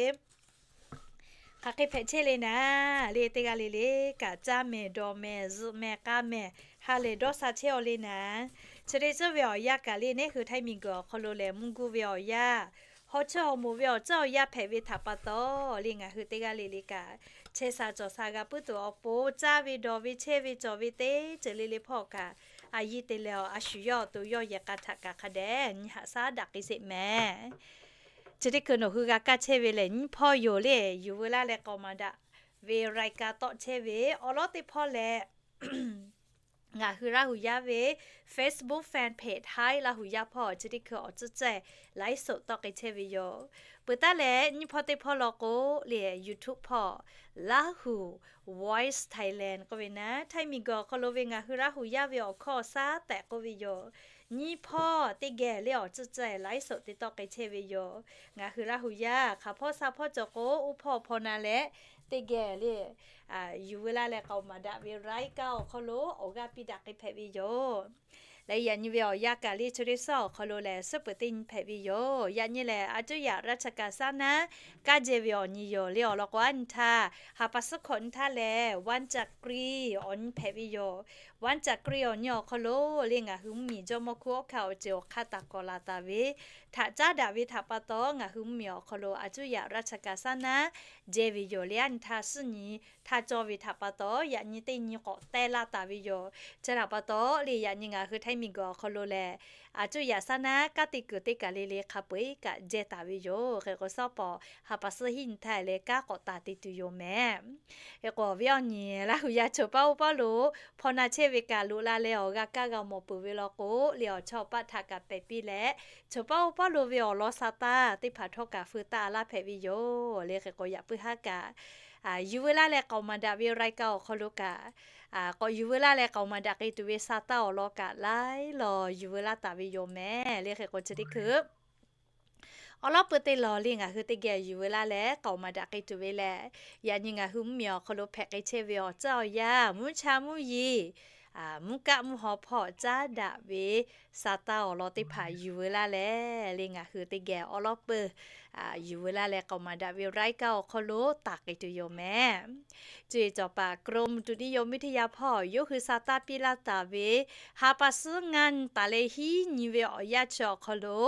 hk'aˬ hk'e hpehꞈ chehˇ le naˍ le, teˇ g'aˇ le le kaꞈ caˇ mehˍ, dawˬ mehˍ, zuhꞈ mehˍ, k'a mehˍ, ha lehˬ dawˇ sha chehˇ aw le naˍ. Chi hk'e tcuhˉ ve awˬ yanˇ kaꞈ le, neˉ hui Htaiˇ miˬguiˬ awˬ hk'aw lo lehˬ mvuhˇ guˇ ve awˬ yanˇ, haw tsuhˇ haw moˍ ve awˬ tcuhˉ awˬ yanˇ hpehꞈ ve htaꞈ pa taw le, ngaˬ hui teˇ g'aˇ le le kaꞈ chehˇ sha cawˬ sha g'a puiˉ tuˬ awˬ pon, caˇ ve dawˬ ve chehˇ ve cawˬ ve teˇ ceuˬ le le hpawˇ kaꞈ, a yiˇ te leh a shu yawˇ awˬ to yawˇ yehˬ k'a htaꞈ kaꞈ hk'a dehꞈ nyi haꞈ shaˉ daꞈ k'ai sheˍ mehˍ. Chi teˇ hkui nawˬ hui g'a kaˇ chehˇ ve lehˬ, nyiˇ hpawˇ yoˬ le, yuˬ veu laˇ leh k'aoˍ maˍ daꞈ ve รายการ tawˆ chehˇ ve awˬ lawn teˇ hpawˇ lehˬ, ngaˬ hui Laˇ huˍ yaˇ ve Facebook fan page Htaiˇ Laˇ huˍ yaˇ hpawˇ chi teˇ hkui awˬ tcuhˉ cehˇ ไลฟ์สด tawˆ k'ai chehˇ ve yoˬ. Peuˬ taˉ leh nyiˇ hpawˇ teˇ hpawˇ law k'o le, YouTube hpawˇ Lahu Voice Thailand k'oˆ ve naˉ, Htaiˇ miˬguiˬ awˬ hk'aw lo ve ngaˬ hui Laˇ huˍ yaˇ ve awˬ hkawˇ awˬ shaˉ tehꞈ k'oˆ ve yoˬ. Nyiˇ hpawˇ teˇ geh le awˬ tcuhˉ cehˇ ไลฟ์สด te tawˆ k'ai chehˇ ve yoˬ. Ngaˬ hui Laˇ huˍ yaˇ hk'aˬ hpawˇ sha hpawˇ cawˬ k'o, oˇ hpawˇ hpaw na leh teˇ geh le yuˬ veu laˇ leh k'aoˍ maˍ daꞈ ve รายการ awˬ hk'aw lo awˬ g'aˇ piˇ daꞈ k'ai hpehꞈ ve yoˬ. Leh yaꞈ nyi ve awˬ yanˇ kaꞈ le, chi teˇ suhˉ awˬ hk'aw lo lehˬ suhˉ peuˬ teˇ nyi hpehꞈ ve yoˬ. Yaꞈ nyi lehˬ, a cuˇ yaꞈ ราชการ saˉ naˉ kaˇ jehˇ ve awˬ nyi yoˬ le. Awˬ lawn k'o, a nyi htaˇ ha pa suhˉ hkawꞈ nyi htaˇ lehˬ วันจักรี awˬ nyi hpehꞈ ve yoˬ. วันจักรี awˬ nyi awˬ hk'aw lo le, ngaˬ hui mvuhˇmiˬ jawˇmawˇ hkunˉ hawˉ hkanˇ awˬ ceuˬ awˬ hk'aˇ taˍ kawꞈ laˬ taˍ ve htaꞈ caˉ daꞈ ve htaꞈ pa taw, ngaˬ hui mvuhˇmiˬ awˬ hk'aw lo a cuˇ yaꞈ ราชการ saˉ naˉ jehˇ ve yoˬ le. A nyi htaˇ suhˉ nyi htaˇ cawˇ ve htaꞈ pa taw, yaꞈ nyi teˇ nyi k'awꞈ teh laˇ taˍ ve yoˬ. Chi htaꞈ pa taw le, yaꞈ nyi ngaˬ hui Htaiˇ miˬguiˬ awˬ hk'aw lo lehˬ, a cuˇ yaꞈ saˉ naˉ kaˇ te kuiˬ teˇ kaˬ le le hk'a peu-eˬ kaꞈ jehˇ taˍ ve yoˬ. Hk'e k'o, suhˉ pawˍ ha pa suhˉ hiˉ nyi htaˇ leh kanˉ k'awꞈ taˍ te tuˬ yoˬ mehˍ. Hk'e k'o, awˬ viˉ awˬ nyi Laˇ huˍ yaˇ chawˬ paˇ oˇ paˇ lo hpaw na chehˇ ve kaꞈ loꞈ la leh awˬ g'a kaˇ g'a mawˬ peuˬ ve law k'o le, awˬ chawˇ awˬ paˆ htaꞈ kaꞈ pehˬ piˇ leh, chawˬ paˇ oˇ paˇ lo ve awˬ lawn sa taˇ teˇ hpaˍ htawˇ kaꞈ feu taˇ laˇ hpehꞈ ve yoˬ le. Hk'e k'o, yaꞈ puiˉ haˉ kaꞈ yuˬ veu laˇ leh k'aoˍ maˍ daꞈ ve รายการ awˬ hk'aw lo kaꞈ, k'awꞈ yuˬ veu laˇ leh k'aoˍ maˍ daꞈ k'ai tuˬ ve sa taˇ awˬ lawn kaꞈ laiˉ law yuˬ veu laˇ taˍ ve yoˬ mehˍ le. Hk'e k'o, chi teˇ hkui awˬ lawn peuˬ teˇ law le, ngaˬ hui teˇ geh yuˬ veu laˇ leh k'aoˍ maˍ daꞈ k'ai tuˬ ve lehˬ, yaꞈ nyi ngaˬ hui mvuhˇmiˬ awˬ hk'aw lo hpehꞈ k'ai chehˇ ve awˬ tcuhˉ awˬ yanˇ, mvuhˇ cha mvuhˇ yeˬ, mvuhˇ kaˆ mvuhˇ haw hpawˇ caˉ daꞈ ve sa taˇ awˬ lawn teˇ hpaˍ yuˬ veu laˇ leh le, ngaˬ hui teˇ geh awˬ lawn peuˬ yuˬ veu laˇ leh k'aoˍ maˍ daꞈ ve รายการ awˬ hk'aw lo taˍ k'ai tuˬ yoˬ mehˍ. Cuˇ yiˍ cawˬ paˍ กรมอุตุนิยมวิทยา hpawˇ yawˇ hui sa taˇ piˇ laˇ taˍ ve ha pa suhˉ ngaˇ nyi taˍ leh hiˉ nyi ve awˬ yanˇ chi awˬ hk'aw lo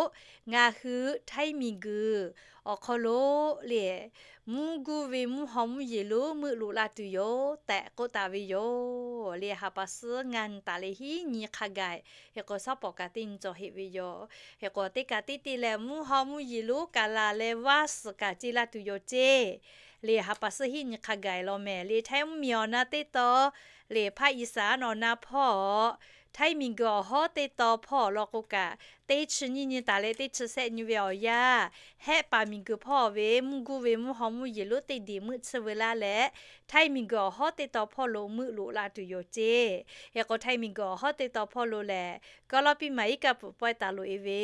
ngaˬ hui Htaiˇ miˬguiˬ awˬ hk'aw lo le, mvuhˇ guˇ ve mvuhˇ haw mvuhˇ yeˬ lonˉ meuˆ loꞈ la tuˬ yoˬ tehꞈ k'oˆ taˍ ve yoˬ le. Ha pa suhˉ ngaˇ nyi taˍ leh hiˉ nyi hk'a gaˬ, hk'e k'o, suhˉ pawˍ kaꞈ teˇ nyi cawˬ heꞈ ve yoˬ. Hk'e k'o, teˇ kaꞈ teˇ te lehˬ mvuhˇ haw mvuhˇ yeˬ lonˉ kaꞈ laˬ leh vaˇ suhˍ kaꞈ ce la tuˬ yoˬ ceˇ le. Ha pa suhˉ hiˉ nyi hk'a gaˬ law mehˍ le. Htaiˇ mvuhˇmiˬ awˬ na teˇ taw le, ภาคอีสาน awˬ na hpawˇ, Htaiˇ miˬguiˬ awˬ hawˉ teˇ taw hpawˇ awˬ lawn k'o kaꞈ, teˇ chi nyiˇ nyi taˍ leh teˇ chi sehˆ nyi ve awˬ yanˇ, Hehˆ paˍ miˬguiˬ hpawˇ ve mvuhˇ guˇ ve mvuhˇ haw mvuhˇ yeˬ lonˉ teˇ diˬ meuˆ tsuhˇ veu laˇ leh, Htaiˇ miˬguiˬ awˬ hawˉ teˇ taw hpawˇ lo meuˆ loꞈ la tuˬ yoˬ ceˇ. Hk'e k'o, Htaiˇ miˬguiˬ awˬ hawˉ teˇ taw hpawˇ lo lehˬ, kawˉ lawˉ piˇ maˍ iˉ kaˆ pfuhˍ pawehˇ taˍ loꞈ e ve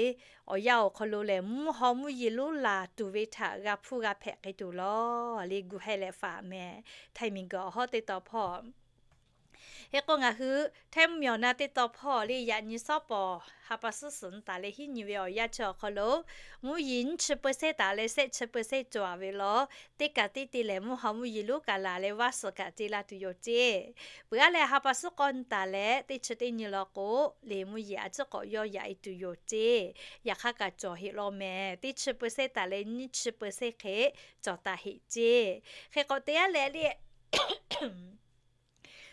awˬ yanˇ awˬ hk'aw lo lehˬ, mvuhˇ haw mvuhˇ yeˬ lonˉ laˬ tuˬ ve htaꞈ g'a hpuˇ g'a hpehꞈ k'ai tuˬ lawˬ le, gu heh leh faˍ mehˍ. Htaiˇ miˬguiˬ awˬ hawˉ teˇ taw hpawˇ Hk'e k'o, ngaˬ hui Htaiˇ mvuhˇmiˬ awˬ na teˇ taw hpawˇ le, yaꞈ nyi suhˉ pawˍ ha pa suhˉ suhˍ nyi taˍ leh hiˉ nyi ve awˬ yanˇ chi awˬ hk'aw lo, mvuhˇ yeˬ nyiˇ chi เปอร์เซ็นต์ taˍ leh sehˆ chi เปอร์เซ็นต์ cawˬ ve law, teˇ kaꞈ teˇ te lehˬ mvuhˇ haw mvuhˇ yeˬ lonˉ kaꞈ laˬ leh vaˇ suhˍ kaꞈ ce la tuˬ yoˬ ceˇ. Peuˬ aˉ leh ha pa suhˉ k'awˇ nyi taˍ leh teˇ chi teˇ nyi law k'o, le mvuhˇ yeˬ a ciˉ k'awꞈ yawˇ yaꞈ e tuˬ yoˬ ceˇ. Yaꞈ hk'aˇ kaꞈ cawˬ heꞈ law mehˍ. Teˇ chi เปอร์เซ็นต์ taˍ leh nyiˇ chi เปอร์เซ็นต์ hk'e cawˬ taˍ heꞈ ceˇ. Hk'e k'o, te aˉ leh le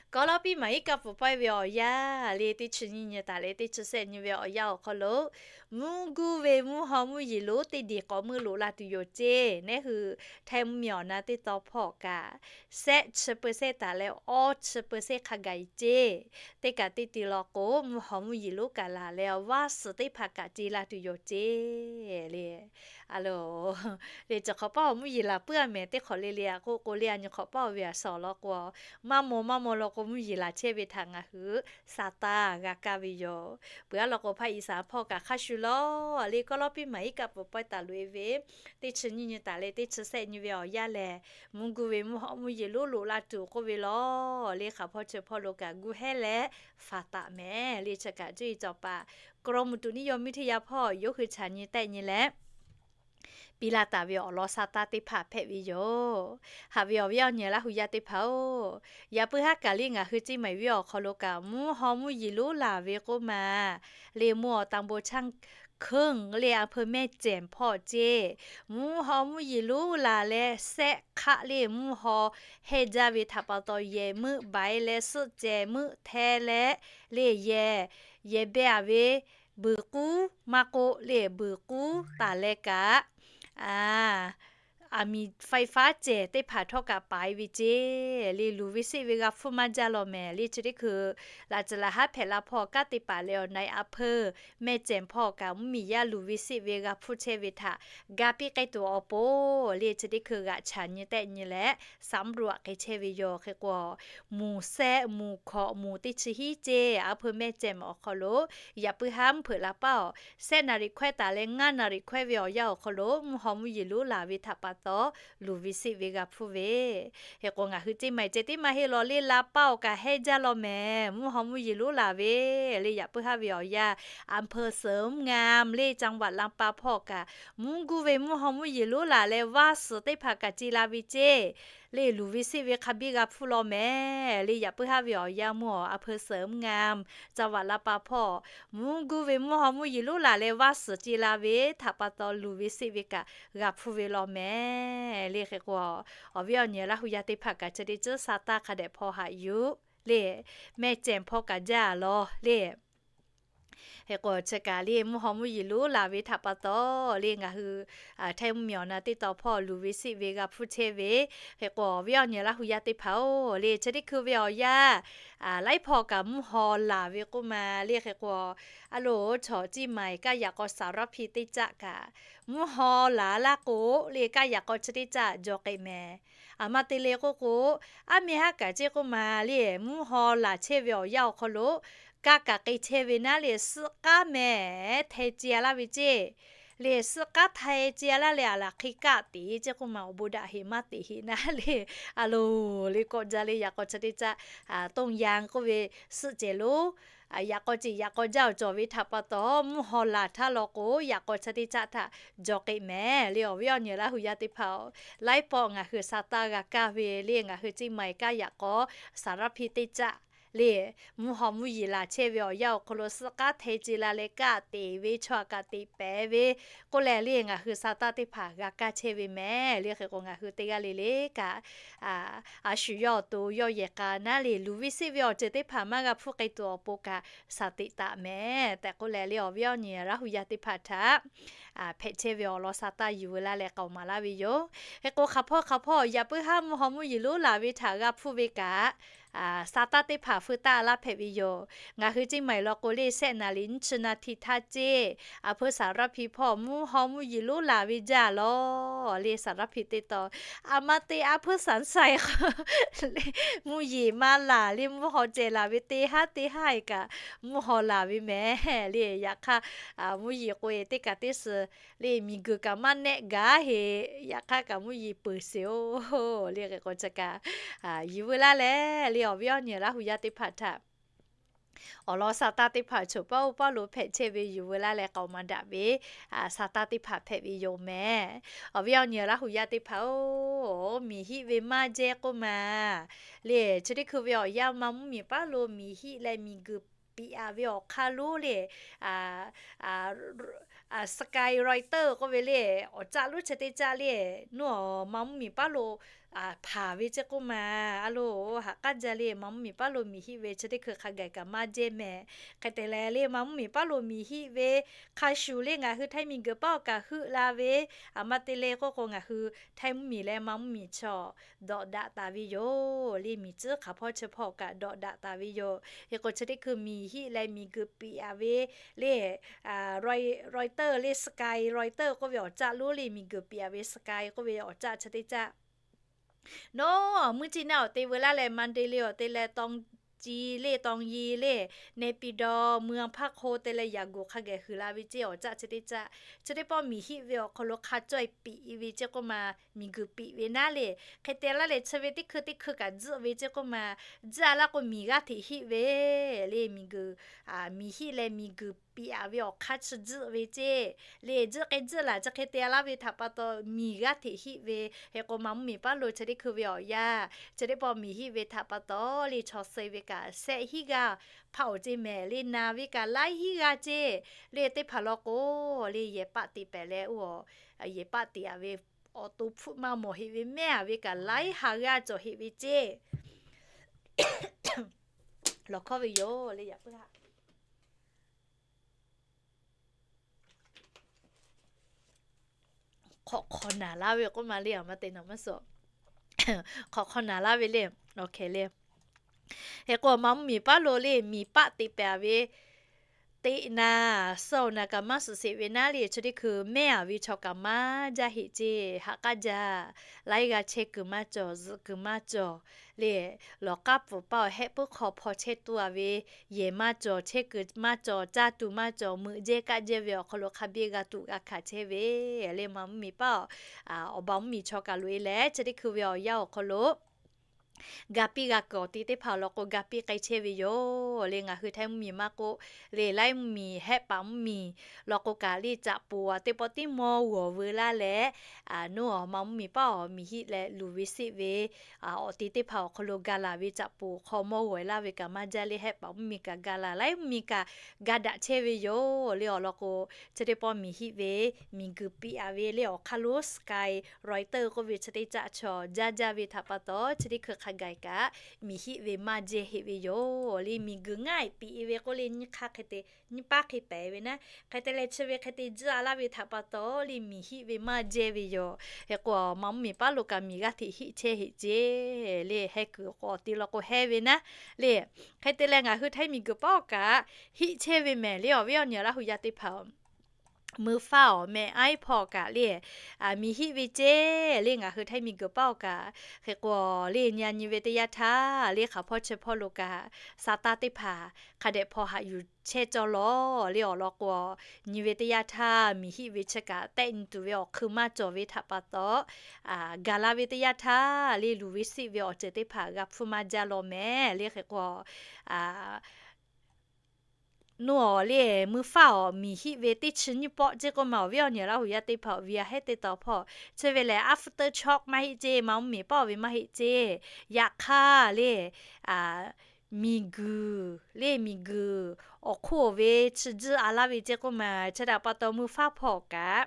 kawˉ lawˉ piˇ maˍ iˉ kaˆ pfuhˍ pawehˇ ve awˬ yanˇ le, teˇ chi nyiˇ nyi taˍ leh teˇ chi sehˆ nyi ve awˬ yanˇ awˬ hk'aw lo, mvuhˇ guˇ ve mvuhˇ haw mvuhˇ yeˬ lonˉ teˇ diˬ k'awꞈ meuˆ loꞈ la tuˬ yoˬ ceˇ. Neˉ hui Htaiˇ mvuhˇmiˬ awˬ na teˇ taw hpawˇ kaꞈ, sehˆ chi เปอร์เซ็นต์ taˍ leh awˇ chi เปอร์เซ็นต์ hk'a gaˬ e ceˇ. Teˇ kaꞈ teˇ te law k'o, mvuhˇ haw mvuhˇ yeˬ lonˉ kaꞈ laˬ leh vaˇ suhˍ teˇ hpaˍ kaꞈ ce la tuˬ yoˬ ceˇ le. A lo, le chi hk'awꞈ paˇ awˬ mvuhˇ yeˬ laˬ puiˉ a mehˍ teˇ hk'awꞈ le le a k'o k'o le, a nyi hk'awꞈ paˇ awˬ ve a shaˍ law k'o, maˇ maw maˇ maw law k'o mvuhˇ yeˬ laˬ chehˇ ve htaꞈ ngaˬ hui sa taˇ g'a kaˇ ve yoˬ. Peuˬ aˉ law k'o, ภาคอีสาน hpawˇ kaꞈ hk'a shu lawˬ le. Kawˇ lawˇ piˇ maˍ iˉ kaˆ peuˬ pawehˇ taˍ loꞈ e ve, teˇ chi nyiˇ nyi taˍ leh teˇ chi sehˆ nyi ve awˬ yanˇ lehˬ, mvuhˇ guˇ ve mvuhˇ hawˉ mvuhˇ yeˬ lonˉ loꞈ la tuˬ k'oˆ ve lawˬ le. Hk'aˬ hpawˇ chi hpawˇ lo kaꞈ gu hehˉ leh faˍ taˍ mehˍ le. Chi kaꞈ cuˇ yiˍ cawˬ paˍ กรมอุตุนิยมวิทยา hpawˇ yawˇ hui chaꞈ nyi tehˆ nyi leh piˇ laˇ taˍ ve awˬ lawn sa taˇ teˇ hpaˍ hpehꞈ ve yoˬ. Haꞈ ve awˬ viˉ awˬ nyi Laˇ hu yaˇ teˇ hpaˍ-oˬ, yaꞈ puiˉ haˉ kaꞈ le ngaˬ hui Ceˇ maiˍ viˉ awˬ hk'aw lo kaꞈ mvuhˇ hawˉ mvuhˇ yeˬ lonˉ laˬ ve k'oˆ ma le, mvuhˇ awˬ ตำบลช่างเครื่อง le อำเภอแม่แจ่ม hpawˇ ceˇ, mvuhˇ hawˉ mvuhˇ yeˬ lonˉ laˬ leh sehˆ hk'aˆ le mvuhˇ haw hehˇ jaˇ ve htaꞈ pa taw, yehˬ meuˆ baiˍ leh suhˆ cehˬ meuˆ hteh leh le yehˬ, yehˬ beh a ve buiˬ k'uˉ maˇ k'oˆ le buiˬ k'uˉ taˍ leh kaꞈ อำเภอ ไฟฟ้า cehˬ teˇ hpaˍ htawˇ kaꞈ paiˍ ve ceˇ le luˬ ve seˆ ve g'a hpfuhˇ maˇ jaˇ law mehˍ le. Chi teˇ hkui laꞈ tcuh laꞈ haˉ hpehꞈ la hpawˇ kanˉ te paˍ leh awˬ na-e อำเภอแม่แจ่ม hpawˇ kaꞈ mvuhˇ miˬ yaˇ luˬ ve seˆ ve g'a hpfuhˇ chehˇ ve htaꞈ ga piˇ k'ai tuˬ awˬ pon le, chi teˇ hkui g'aꞈ chaꞈ nyi tehˆ nyi leh สำรวจ k'ai chehˇ ve yoˬ. Hk'e k'o, mvuhˬ sehˆ mvuhˬ hkawꞈ mvuhˬ teˇ chi hiˉ ceˇ อำเภอแม่แจ่ม awˬ hk'aw lo yaꞈ puiˉ haˉ mvuhˇ hpeuꞈ la paˇ-oˬ, sehˆ naˍ riˍ hkawehˇ taˍ leh ngaˇ naˍ riˍ hkawehˇ ve awˬ yanˇ awˬ hk'aw lo mvuhˇ hawˉ mvuhˇ yeˬ lonˉ laˬ ve htaꞈ pa taw luˬ ve seˆ ve g'a hpfuhˇ ve. Hk'e k'o, ngaˬ hui Ceˇ maiˍ ceh tiˉ maˇ heˆ law le, la paˇ awˬ kaꞈ hehˇ jaˇ law mehˍ, mvuhˇ hawˉ mvuhˇ yeˬ lonˉ laˬ ve le. Yaꞈ puiˉ haˉ ve awˬ yanˇ อำเภอเสริมงาม le จังหวัดลำปาง hpawˇ kaꞈ mvuhˇ guˇ ve mvuhˇ hawˉ mvuhˇ yeˬ lonˉ laˬ leh vaˇ suhˍ teˇ hpaˍ kaꞈ ce la ve ceˇ le luˬ ve seˆ ve hk'a biˇ g'a hpfuhˇ law mehˍ le. Yaꞈ puiˉ haˉ ve awˬ yanˇ mvuhˇ awˬ อำเภอเสริมงาม จังหวัดลำปาง hpawˇ mvuhˇ guˇ ve mvuhˇ hawˉ mvuhˇ yeˬ lonˉ laˬ leh vaˇ suhˍ ce la ve htaꞈ pa taw luˬ ve seˆ ve kaꞈ g'a hpfuhˇ ve law mehˍ le. Hk'e k'o, awˬ viˉ awˬ nyi Laˇ hu yaˇ teˇ hpaˍ kaꞈ chi teˇ ceuˬ sa taˇ hk'a dehꞈ hpawˇ haꞈ yuˬ le, mehˆ cehˬ hpawˇ kaꞈ jaˇ law le. Hk'e k'o, chi kaꞈ le mvuhˇ hawˉ mvuhˇ yeˬ lonˉ laˬ ve htaꞈ pa taw le ngaˬ hui htaiˇ mvuhˇ miˬ awˬ na teˇ taw hpawˇ luˬ ve seˆ ve g'a hpfuhˇ chehˇ ve. Hk'e k'o, awˬ viˉ awˬ nyi Laˇ hu yaˇ teˇ hpaˍ-oˬ le, chi teˇ hkui ve awˬ yanˇ laiˉ hpawˇ kaꞈ mvuhˇ haw laˬ ve k'oˆ ma le. Hk'e k'o, a loˍ chaw Ceˇ maiˍ kaˇ yaꞈ k'aw สารพี teˇ caˆ kaꞈ mvuhˇ haw laˬ laˇ k'o le, kaˇ yaꞈ k'aw chi teˇ caˆ jaw k'ai mehˍ. Aˬ ma te le k'oˆ k'o, aˉ meh haˉ kaꞈ ceˇ k'oˆ ma le, mvuhˇ haw laˬ chehˇ ve awˬ yanˇ awˬ hk'aw lo kaˇ kaꞈ k'ai chehˇ ve naˉ le, suhˆ k'aˉ mehˍ hteh ce a laˇ ve ceˇ le, suhˆ k'aˉ hteh ce a laˇ leh aˬ laˬ hk'e kaˆ teꞈ ceˇ k'oˆ ma, awˬ bon daꞈ heꞈ maˇ teꞈ heꞈ naˉ le, a loˍ le kawˆ jaˇ le yaꞈ k'aw chi teˇ caˆ ต้นยาง k'oˆ ve suhˆ cehˬ lonˉ yaꞈ k'aw ceˬ yaꞈ k'aw jaˇ awˬ cawˬ ve htaꞈ pa taw mvuhˇ haw laˬ htaˇ law k'o, yaꞈ k'aw chi teˇ caˆ htaꞈ jaw k'ai mehˍ le. Awˬ viˉ awˬ nyi Laˇ hu yaˇ teˇ hpaˍ-oˬ, laiˉ pawˆ ngaˬ hui sa taˇ g'a kaˇ ve le, ngaˬ hui Ceˇ maiˍ kaˇ yaꞈ k'aw สารพี teˇ caˆ le, mvuhˇ haw mvuhˇ yeˬ laˬ chehˇ ve awˬ yanˇ awˬ hk'aw lo suhˆ k'aˉ hteh ce la leh kaˆ teꞈ ve, chaw aꞈ kaꞈ teꞈ pehˍ ve k'oˆ leh le, ngaˬ hui sa taˇ teˇ hpaˍ g'a kaˇ chehˇ ve mehˍ le. Hk'e k'o, ngaˬ hui teˇ g'aˇ le le kaꞈ a shu yawˇ awˬ to yawˇ yehˬ k'a naˉ le, luˬ ve seˆ ve awˬ ceuˬ teˇ hpaˍ maˇ g'a hpfuhˇ k'ai tuˬ awˬ pon kaꞈ shaˍ teꞈ taˍ mehˍ tehꞈ k'oˆ leh le, awˬ viˉ awˬ nyi Laˇ hu yaˇ teˇ hpaˍ htaꞈ hpehꞈ chehˇ ve awˬ lawn sa taˇ yuˬ ve laˇ leh k'aoˍ maˍ laˇ ve yoˬ. Hk'e k'o, hk'aˬ hpawˇ hk'aˬ hpawˇ yaꞈ puiˉ haˉ mvuhˇ haw mvuhˇ yeˬ lonˉ laˬ ve htaꞈ g'a hpfuhˇ ve kaꞈ, sa taˇ teˇ hpaˍ feu taˇ laˇ hpehꞈ ve yoˬ. Ngaˬ hui Ceˇ maiˍ law k'o le, sehˆ naˍ riˍ nyiˇ chi naˍ htiꞈ htaˇ ceˇ, aˬ hpfuhˇ สารพี hpawˇ mvuhˇ haw mvuhˇ yeˬ lonˉ laˬ ve jaˇ law le. สารพี teˇ taw, aˬ ma te aˬ hpfuhˇ สารพี k'o le, mvuhˇ yeˬ maˇ laˬ le, mvuhˇ haw cehˬ laˬ ve teˇ haˉ teˇ haˉ e kaꞈ mvuhˇ haw laˬ ve mehˍ le. Yaꞈ hk'aˇ, mvuhˇ yeˬ k'o e teˇ kaꞈ teˇ suh le, miˬ guiˬ kaꞈ maˇ nehˆ gaˇ heꞈ, yaꞈ hk'aˇ kaꞈ mvuhˇ yeˬ peuˬ sheˍ-oˬ le. Hk'e k'o, chi kaꞈ yuˬ veu laˇ leh le, awˬ viˉ awˬ nyi Laˇ hu yaˇ teˇ hpaˍ htaꞈ awˬ lawn sa taˇ teˇ hpaˍ choˬ paˇ oˇ paˇ lo hpehꞈ chehˇ ve yuˬ veu laˇ leh k'aoˍ maˍ daꞈ ve sa taˇ teˇ hpaˍ hpehꞈ ve yoˬ mehˍ. Awˬ viˉ awˬ nyi Laˇ hu yaˇ teˇ hpaˍ-oˬ, miˬ hiˆ ve maˇ jehˇ k'oˆ ma le, chi teˇ hkui ve awˬ yanˇ ma mvuhˇ miˬ paˉ lo miˬ hiˆ leh miˬ guiˬ piꞈ a ve awˬ hk'aˇ lonˉ le, Sky Rider k'oˆ ve le, awˬ caˆ lonˉ chi teˇ caˆ le, nuˇ awˬ ma mvuhˇ miˬ paˉ lo hpanˍ ve ceˇ k'oˆ ma. A loˍ, haꞈ k'aˉ jaˇ le, ma mvuhˇ miˬ paˉ lo miˬ hiˆ ve chi teˇ hkui hk'a gaˬ kaꞈ maˇ jehˇ mehˍ. Hk'e te leh le, ma mvuhˇ miˬ paˉ lo miˬ hiˆ ve hk'a shuˍ le, ngaˬ hui htaiˇ miˬ guiˬ paˉ awˬ kaꞈ heuˆ la ve, aˬ ma te le k'oˆ k'o, ngaˬ hui htaiˇ mvuhˇ miˬ leh ma mvuhˇ miˬ chaw dawꞈ daꞈ taˍ ve yoˬ le. Miˬ tcuhˉ hk'aˬ hpawˇ chi hpawˇ kaꞈ dawꞈ daꞈ taˍ ve yoˬ. Hk'e k'o, chi teˇ hkui miˬ hiˆ leh miˬ guiˬ piꞈ a ve le, Rider le, Sky Rider k'oˆ ve awˬ caˆ lonˉ le, miˬ guiˬ piꞈ a ve Sky k'oˆ ve awˬ caˆ chi teˇ caˆ, nawˬ mvuhˇ ciˇ naˆ awˬ te veu laˇ leh, Mandalay awˬ te leh, Tawˇ ci le, tawˇ yi le, เนปิดอร์ เมืองพระโค te leh yaꞈ goˍ hk'a gaˬ huiˍ la ve ceˇ. Awˬ caˆ chi teˇ caˆ chi teˇ pawˆ miˬ hiˆ ve awˬ hk'aw lo hk'a caweh piꞈ ve ceˇ k'oˆ ma, miˬ guiˬ piꞈ ve naˉ le. Hk'e te laˇ leh chi ve teˇ hkui teˇ hkui kaꞈ tzuhˆ ve ceˇ k'oˆ ma, tzuhˆ a laˇ k'o miˬ g'aˇ hteꞈ hiˆ ve le. Miˬ guiˬ, miˬ hiˆ leh miˬ guiˬ piꞈ a ve awˬ hk'aˇ chi tzuhˆ ve ceˇ. Le tzuhˆ k'ai tzuhˆ laˬ chi hk'e te laˇ ve htaꞈ pa taw miˬ g'aˇ hteꞈ hiˆ ve. Hk'e k'o Maˍ mvuhˇ miˬ paˉ lo chi teˇ hkui ve awˬ yanˇ chi teˇ pawˆ miˬ hiˆ ve htaꞈ pa taw le chaw suh ve kaꞈ shehˆ hinˉ g'aˇ hpaˆ awˬ ceˇ mehˍ le. Na ve kaꞈ laiˉ hinˉ g'aˇ ceˇ. Le teˇ hpaˍ law k'o le yehˬ paˆ teꞈ pehˍ leh oˇ, yehˬ paˆ teꞈ a ve awˬ to hpfuhˆ maˇ mawˬ heˆ ve mehˉ a ve kaꞈ laiˉ ha g'aˇ cawˬ heˆ ve ceˇ. Lawˬ hkawˇ ve yoˬ le yaꞈ puiˉ haˆ hk'awꞈ hk'aw naˍ laˇ ve k'oˆ ma le, a ma te naˍ maˇ suh. Hk'awꞈ hk'aw naˍ laˇ ve le. Awˬ hkeh le. Hk'e k'o Maˍ mvuhˇ miˬ paˉ lo le miˬ paˆ teꞈ pehˍ ve teꞈ na, suh awˬ na kaꞈ maˇ suhˍ sheˍ ve naˉ le, chi teˇ hkui mehˉ a ve chaw kaꞈ maˇ jaˇ heˆ ceˇ. Haꞈ k'aˉ jaˇ. Laiˉ g'aˇ chehˇ kuiˬ maˇ cawˬ, zuhꞈ kuiˬ maˇ cawˬ le. Lawˬ k'aˉ pfuhˍ paˇ awˬ hehˆ puiˉ hk'aw hpaw chehˇ tuˬ a ve yehˬ maˇ cawˬ, chehˇ kuiˬ maˇ cawˬ, caˇ tuˬ maˇ cawˬ, meuꞈ jehˇ kaˆ jehˇ ve awˬ hk'aw lo hk'a biˇ g'a tuꞈ g'a hkanˍ chehˇ ve le. Maˍ mvuhˇ miˬ paˉ awˬ, awˬ ba mvuhˇ miˬ chaw kaꞈ loꞈ e leh chi teˇ hkui ve awˬ yanˇ awˬ hk'aw lo ga piˇ g'a kuiˬ awˬ ti teˇ hpaˍ awˬ lawn k'o ga piˇ k'ai chehˇ ve yoˬ le. Ngaˬ hui Htaiˇ mvuhˇ miˬ maˇ k'oˆ le, Laiˉ mvuhˇ miˬ, Hehˆ paˍ mvuhˇ miˬ lawn k'o kaꞈ le caꞈ poˍ a teˇ pawˆ tiˉ mawˇ g'awˬ veu laˇ leh, a, nawˬ Maˍ mvuhˇ miˬ paˉ awˬ miˬ hiˆ leh luˬ ve seˆ ve awˬ ti teˇ hpaˍ awˬ hk'aw lo ga laˬ ve caꞈ poˍ hk'aw mawˇ g'awˬ e laˇ ve kaꞈ maˇ jaˇ le. Hehˆ paˍ mvuhˇ miˬ kaꞈ ga laˬ, Laiˉ mvuhˇ miˬ kaꞈ ga daꞈ chehˇ ve yoˬ le. Awˬ lawn k'o chi teˇ pawˆ miˬ hiˆ ve miˬ guiˬ piꞈ a ve le awˬ hk'aˇ lo Sky Reuter k'oˆ ve chi teˇ caˆ chaw jaˇ jaˇ ve htaꞈ pa taw chi teˇ hkui hk'a gaˬ kaꞈ miˬ hiˆ ve maˇ jehˇ heˆ ve yoˬ le. Miˬ guiˬ ngaˇ e piꞈ e ve k'oˆ le nyiˇ hk'aˇ hk'e te nyiˇ paˉ hk'e pehˍ ve naˉ, hk'e te leh chi ve hk'e te tzuhˆ a laˇ ve htaꞈ pa taw le miˬ hiˆ ve maˇ jehˇ ve yoˬ. Hk'e k'o Maˍ mvuhˇ miˬ paˉ lo kaꞈ miˬ g'aˇ hteꞈ hiˆ chehˇ heˆ ceˇ le. Heh kuiˬ k'o awˬ ti lawn k'o hehˇ ve naˉ le. Hk'e te leh ngaˬ hui Htaiˇ miˬ guiˬ paˉ awˬ kaꞈ hiˆ chehˇ ve mehˍ le. Awˬ viˉ awˬ nyi Laˇ huˍ yaˇ teˇ hpaˍ mui faˇ awˬ meh aiˉ hpawˇ kaꞈ le, a, miˬ hiˆ ve ceˇ le. Ngaˬ hui Htaiˇ miˬ guiˬ paˉ awˬ kaꞈ hk'e k'o le nyi a nyi ve teˇ yanˇ htaˇ le hk'aˬ hpawˇ chi hpawˇ lo kaꞈ sa taˇ teˇ hpaˍ hk'a dehꞈ hpaw haꞈ yuˬ chehˇ cawˇ lawˬ le. Awˬ lawn k'o nyi ve teˇ yanˇ htaˇ miˬ hiˆ ve chi kaꞈ tehˆ nyi tuˬ ve awˬ hk'eun maˇ cawˬ ve htaꞈ pa taw, a, gaˬ la ve teˇ yanˇ htaˇ le luˬ ve seˆ ve awˬ ceuˬ teˇ hpaˍ g'a hpfuhˇ maˇ jaˇ lawˬ mehˍ le. Hk'e k'o, a, nawˬ le mui faˇ awˬ miˬ hiˆ ve teˇ chi nyiˇ pawˆ ceˇ k'oˆ ma awˬ viˉ awˬ nyi Laˇ huˍ yaˇ teˇ hpaˍ awˬ viˬ a hehˉ teˇ taw hpawˇ chi ve lehˬ aftershock maˇ heˆ ceˇ, Maˍ mvuhˇ miˬ paˉ awˬ ve maˇ heˆ ceˇ. Yaꞈ hk'aˇ le, a, miˬ guiˬ le miˬ guiˬ awˬ hk'oˆ awˬ ve chi tzuhˆ a laˇ ve ceˇ k'oˆ ma chi htaꞈ pa taw mui faˇ hpawˇ kaꞈ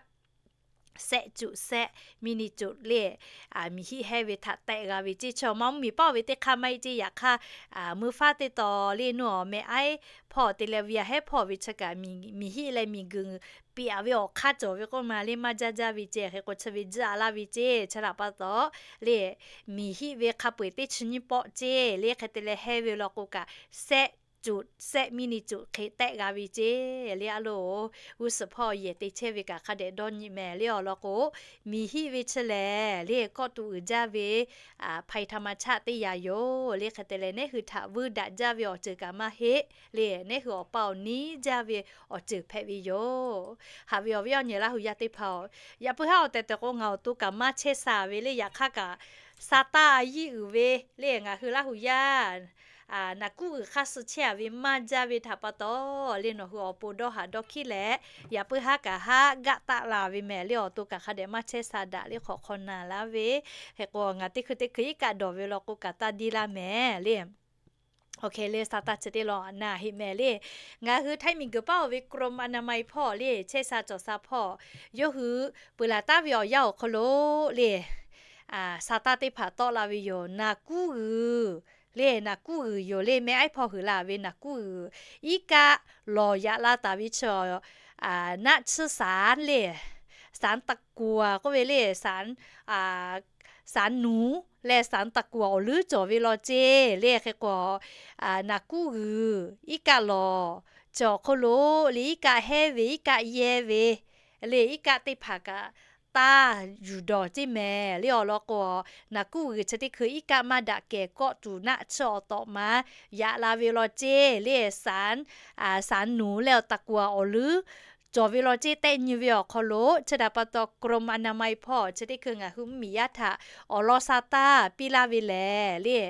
sehˆ cuꞈ sehˆ miˇ ni cuꞈ le, a, miˬ hiˆ hehˉ ve htaꞈ tehˆ g'a ve ceˇ. Chi Maˍ mvuhˇ miˬ paˉ awˬ ve teˇ hk'aˇ maˇ heˆ ceˇ. Yaꞈ hk'aˇ, a, mui faˇ teˇ taw le nawˬ meh aiˉ hpawˇ te leh viˬ a hehˉ hpawˇ ve chi kaꞈ miˬ hiˆ leh miˬ guiˬ piꞈ a ve awˬ hk'aˇ cawˬ ve k'oˆ ma le maˇ jaˇ jaˇ ve ceˇ. Hk'e k'o chi ve tzuhˆ a laˇ ve ceˇ. Chi htaꞈ pa taw le miˬ hiˆ ve hk'a peu eˬ teˇ chi nyiˇ pawˆ ceˇ le. Hk'e te leh hehˉ ve lawn k'o kaꞈ sehˆ cuꞈ sehˆ miˇ ni cuꞈ hk'e tehˆ g'a ve ceˇ le. A loˬ, g'uˇ suhˍ hpawˇ yehˬ te chehˇ ve kaꞈ hk'a dehꞈ dawˇ nyi mehˍ le. Awˬ lawn k'o miˬ hiˆ ve chi lehˬ le kawˆ tuꞈ uiˍ jaˇ ve hpaˍ htaꞈ ma chaˆ teˇ yaꞈ yoˬ le. Hk'e te leh neˉ hui htaꞈ vuiˇ daꞈ jaˇ ve awˬ ceuˬ kaꞈ maˇ heˆ le. Neˉ hui awˬ pa awˬ niˉ jaˇ ve awˬ ceuˬ hpehꞈ ve yoˬ. Haꞈ ve awˬ viˉ awˬ nyi Laˇ huˍ yaˇ teˇ hpaˍ-oˬ, yaꞈ puiˉ haˉ awˬ tehˬ tehˬ k'o ngaˬ awˬ to kaꞈ maˇ chehˇ sha ve le. Yaꞈ hk'aˇ kaꞈ sa taˇ a yiˇ uiˍ ve le ngaˬ hui Laˇ huˍ yaˇ naˍ kuˉ uiˍ hk'aˇ suh chehˇ a ve maˇ jaˇ ve htaꞈ pa taw le nawˬ hui awˬ pon dawˇ haˍ dawˇ hkiˉ leh yaꞈ puiˉ haˉ kaꞈ haˉ gaˆ taˆ la ve mehˍ le. Awˬ to kaꞈ hk'a dehꞈ maˇ chehˇ sha daꞈ le hk'awꞈ hk'aw naˬ laˇ ve. Hk'e k'o ngaˬ teˇ hkui teˇ hkui iˉ kaˆ dawˬ ve law k'o kaꞈ taˇ diˇ laˇ mehˍ le. Oˇ hk'e le sa taˇ chi teˇ law naˬ heˆ mehˍ le. Ngaˬ hui Htaiˇ miˬ guiˬ paˉ oˬ ve กรมอนามัย hpawˇ le chehˇ sha cawˬ sha hpawˇ yawˇ hui peuˬ laˬ taˍ ve awˬ yanˇ awˬ hk'aw lo le sa taˇ teˇ hpaˍ tawˆ la ve yoˬ. Naˍ kuˉ uiˍ le naˍ kuˉ uiˍ yoˬ le meh aiˉ hpawˇ huiˍ la ve naˍ kuˉ uiˍ iˉ kaˆ lawˬ yaꞈ la taˍ ve chi naˆ tsuhˇ saˍ le, saˍ taˍ kuˬ k'oˆ ve le, saˍ nuˍ leh saˍ taˍ kuˬ awˬ leuˉ cawˬ ve law ceˇ le. Hk'e k'o naˍ kuˉ uiˍ iˉ kaˆ lawˬ cawˬ hk'oˆ lo le iˉ kaˆ hehˉ ve iˉ kaˆ yehˇ ve le iˉ kaˆ teˇ hpaˍ kaꞈ taˇ yuˬ dawˬ ceˇ mehˍ le. Awˬ lawn k'o, naˍ kuˉ g'uiˬ chi teˇ hkui iˉ kaˆ maˇ daꞈ kehˬ kawˆ tuˬ naˆ tsuhˇ awˬ tawꞈ ma yaꞈ la ve law ceˇ le. Saˍ, saˍ nuˍ leh awˬ taˍ kuˬ awˬ leuˉ cawˬ ve law ceˇ tehˆ nyi ve awˬ hk'aw lo, chi htaꞈ pa taw กรมอนามัย hpawˇ chi teˇ hkui ngaˬ hui mvuhˇmiˬ yaˇ htaꞈ awˬ lawn sha taˇ piˇ laˇ ve lehˬ le,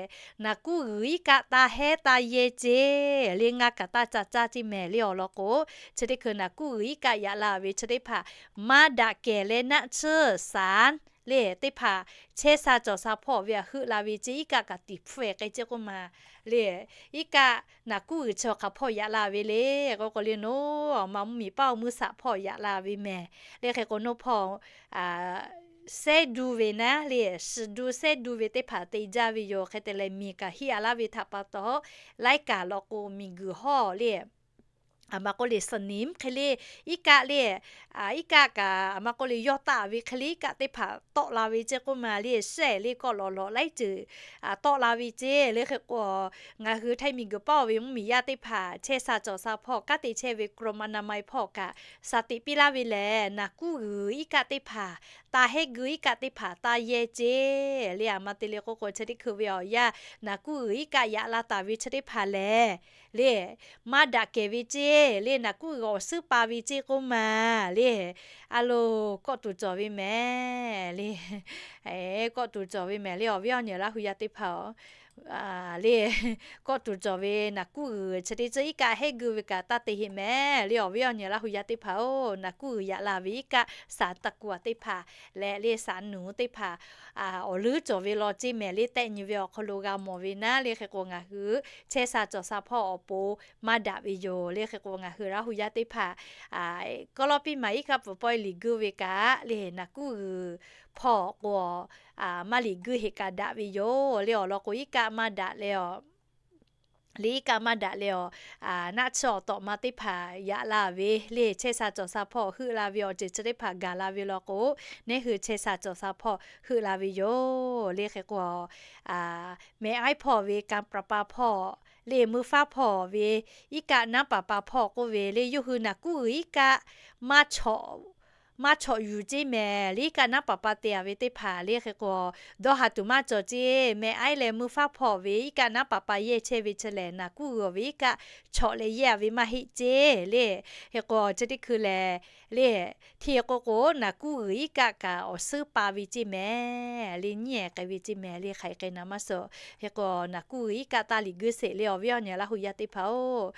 naˍ kuˉ g'uiˬ iˉ kaˆ taˇ hehˉ taˇ yehˇ ceˇ le. Ngaˇ kaꞈ taˇ ca caˇ ceˇ mehˍ le. Awˬ lawn k'o, chi teˇ hkui naˍ kuˉ g'uiˬ iˉ kaˆ yaꞈ la ve chi teˇ hpaˍ maˇ daꞈ kehˬ leh naˆ tsuhˇ saˍ le teˇ hpaˍ chehˇ sha cawˬ sha hpawˇ ve htaꞈ heuˆ la ve ceˇ. Iˉ kaˆ kaꞈ tiˍ hpfuhˇ k'ai ceˇ k'oˆ ma le. Iˉ kaˆ naˍ kuˉ g'uiˬ chi awˬ hk'aˬ hpawˇ yaꞈ la ve le k'o, k'o le naˬ, awˬ ma mvuhˇmiˬ paˇ awˬ meuˇ shaꞈ hpawˇ yaꞈ la ve mehˍ le. Hk'e k'o naˬ hpawˇ sehˉ duˇ ve naˉ le, shiˍ duˇ sehˉ duˇ ve teˇ hpaˍ te jaˇ ve yoˬ. Hk'e te leh miˬ kaꞈ hiˆ a laˇ ve htaꞈ pa taw, laiˉ kaꞈ law k'o miˬ guiˬ hawˇ le, aˬ ma k'oˆ le สนิม hk'e le, iˉ kaˆ le, iˉ kaˆ kaꞈ aˬ ma k'oˆ le yawˇ taˆ ve hk'e le, iˉ kaˆ teˇ hpaˍ tawˆ la ve ceˇ k'oˆ ma le. Shehˆ le kawˆ lawˬ lawˬ laiˉ ceuˬ tawˆ la ve ceˇ le. Hk'e k'o, ngaˬ hui htaiˇ miˬ guiˬ paˇ ve mvuhˇmiˬ yaˇ teˇ hpaˍ chehˇ sha cawˬ sha hpawˇ kanˉ te chehˇ ve กรมอนามัย hpawˇ kaꞈ shaˍ teꞈ piˇ laˇ ve lehˬ, naˍ kuˉ g'uiˬ iˉ kaˆ teˇ hpaˍ taˇ hehˉ g'uiˬ, iˉ kaˆ teˇ hpaˍ taˇ yehˇ ceˇ le. Aˬ ma te le k'o k'o, chi teˇ hkui ve awˬ yanˇ naˍ kuˉ g'uiˬ iˉ kaˆ yaꞈ la taˍ ve chi teˇ hpaˍ lehˬ le, maˇ daꞈ kehˬ ve ceˇ le. Naˍ kuˉ g'uiˬ awˬ suhˉ pa ve ceˇ k'oˆ ma le. A lo, kawˆ tuˬ cawˬ ve mehˍ le. Kawˆ tuˬ cawˬ ve mehˍ le. Awˬ viˉ awˬ nyi Laˇ hu yaˇ teˇ hpaˍ-oˬ le, kawˆ tuˬ cawˬ ve naˍ kuˉ g'uiˬ chi teˇ ceuˬ iˉ kaˆ hehˉ g'uiˬ ve kaꞈ taˇ te heˆ mehˍ le. Awˬ viˉ awˬ nyi Laˇ hu yaˇ teˇ hpaˍ-oˬ, naˍ kuˉ g'uiˬ yaꞈ la ve iˉ kaˆ saˍ taˇ kuˬ a teˇ hpaˍ leh le, saˍ nuˍ teˇ hpaˍ awˬ leuˉ cawˬ ve law ceˇ mehˍ le. Tehˆ nyi ve awˬ hk'aw lo g'a mawˬ ve naˉ le. Hk'e k'o, ngaˬ hui chehˇ sha cawˬ sha hpawˇ awˬ pon maˇ daꞈ ve yoˬ le. Hk'e k'o, ngaˬ hui Laˇ hu yaˇ teˇ hpaˍ kawˆ lawˇ piˇ maˬ iˉ kaˆ pfuhˍ pawehˇ liꞈ guˇ ve kaꞈ le, naˍ kuˉ g'uiˬ hpawˇ k'o, maˇ liꞈ guˇ heˆ kaꞈ daꞈ ve yoˬ le. Awˬ lawn k'o, iˉ kaˆ maˇ daꞈ leh awˬ le, iˉ kaˆ maˇ daꞈ leh awˬ naˆ tsuhˇ awˬ tawꞈ ma teˇ hpaˍ yaꞈ la ve le, chehˇ sha cawˬ sha hpawˇ heuˆ la ve awˬ ceuˬ chi teˇ hpaˍ gaˬ la ve law k'o, neˉ hui chehˇ sha cawˬ sha hpawˇ heuˆ la ve yoˬ le. Hk'e k'o, mehˍ aiˉ hpawˇ ve kanˇ paˍ pa hpawˇ le, meuˇ faˉ hpawˇ ve iˉ kaˆ naˉ paˍ pa hpawˇ k'oˆ ve le, yawˇ hui naˍ kuˉ g'uiˬ iˉ kaˆ maˇ chawꞈ yuˬ ceˇ mehˍ le. Iˉ kaˆ naˉ paˍ pa te a ve teˇ hpaˍ le, hk'e k'o, dawˇ ha tuˬ maˇ cawˬ ceˇ. Mehˍ aiˉ leh meuˇ faˉ hpawˇ ve iˉ kaˆ naˉ paˍ pa yehˇ chehˇ ve chi lehˬ, naˍ kuˉ g'uiˬ ve iˉ kaˆ chawꞈ leh yehˇ a ve maˇ heˆ ceˇ le. Hk'e k'o, chi teˇ hkui lehˬ le, hteˇ k'o k'o, naˍ kuˉ g'uiˬ iˉ kaˆ kaꞈ awˬ suhˉ pa ve ceˇ mehˍ le, nyiˉ ehˍ k'ai ve ceˇ mehˍ le, hk'aˬ hk'e na maˇ suhˍ. Hk'e k'o, naˍ kuˉ g'uiˬ iˉ kaˆ taˇ liꞈ guˇ sheˍ le. Awˬ viˉ awˬ nyi Laˇ hu yaˇ teˇ hpaˍ-oˬ,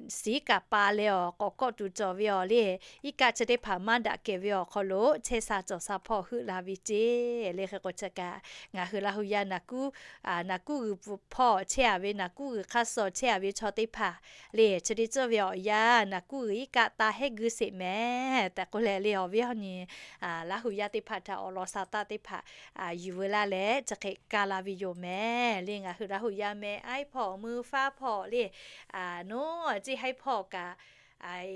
shiˍ kaꞈ pa leh awˬ k'awꞈ kawˆ tuˬ cawˬ ve awˬ le, iˉ kaˆ chi teˇ hpaˍ maˇ daꞈ kehˬ ve awˬ hk'aw lo chehˇ sha cawˬ sha hpawˇ heuˆ la ve ceˇ le. Hk'e k'o, chi kaꞈ ngaˬ hui Laˇ hu yaˇ naˍ kuˉ, naˍ kuˉ g'uiˬ pfuhˍ hpawˇ chehˇ a ve, naˍ kuˉ g'uiˬ hk'aˇ suh chehˇ a ve chaw teˇ hpaˍ le, chi teˇ ceuˬ ve awˬ yanˇ naˍ kuˉ g'uiˬ iˉ kaˆ taˇ hehˉ guˇ sheˍ mehˍ tehꞈ k'oˆ leh le, awˬ viˉ awˬ nyi Laˇ hu yaˇ teˇ hpaˍ htaꞈ awˬ lawn sha taˇ teˇ hpaˍ yuˬ veu laˇ leh, chi hk'e ka la ve yoˬ mehˍ le. Ngaˬ hui Laˇ hu yaˇ mehˍ aiˉ hpawˇ meuˇ faˉ hpawˇ le, naˉ ceˇ haiˉ hpawˇ kaꞈ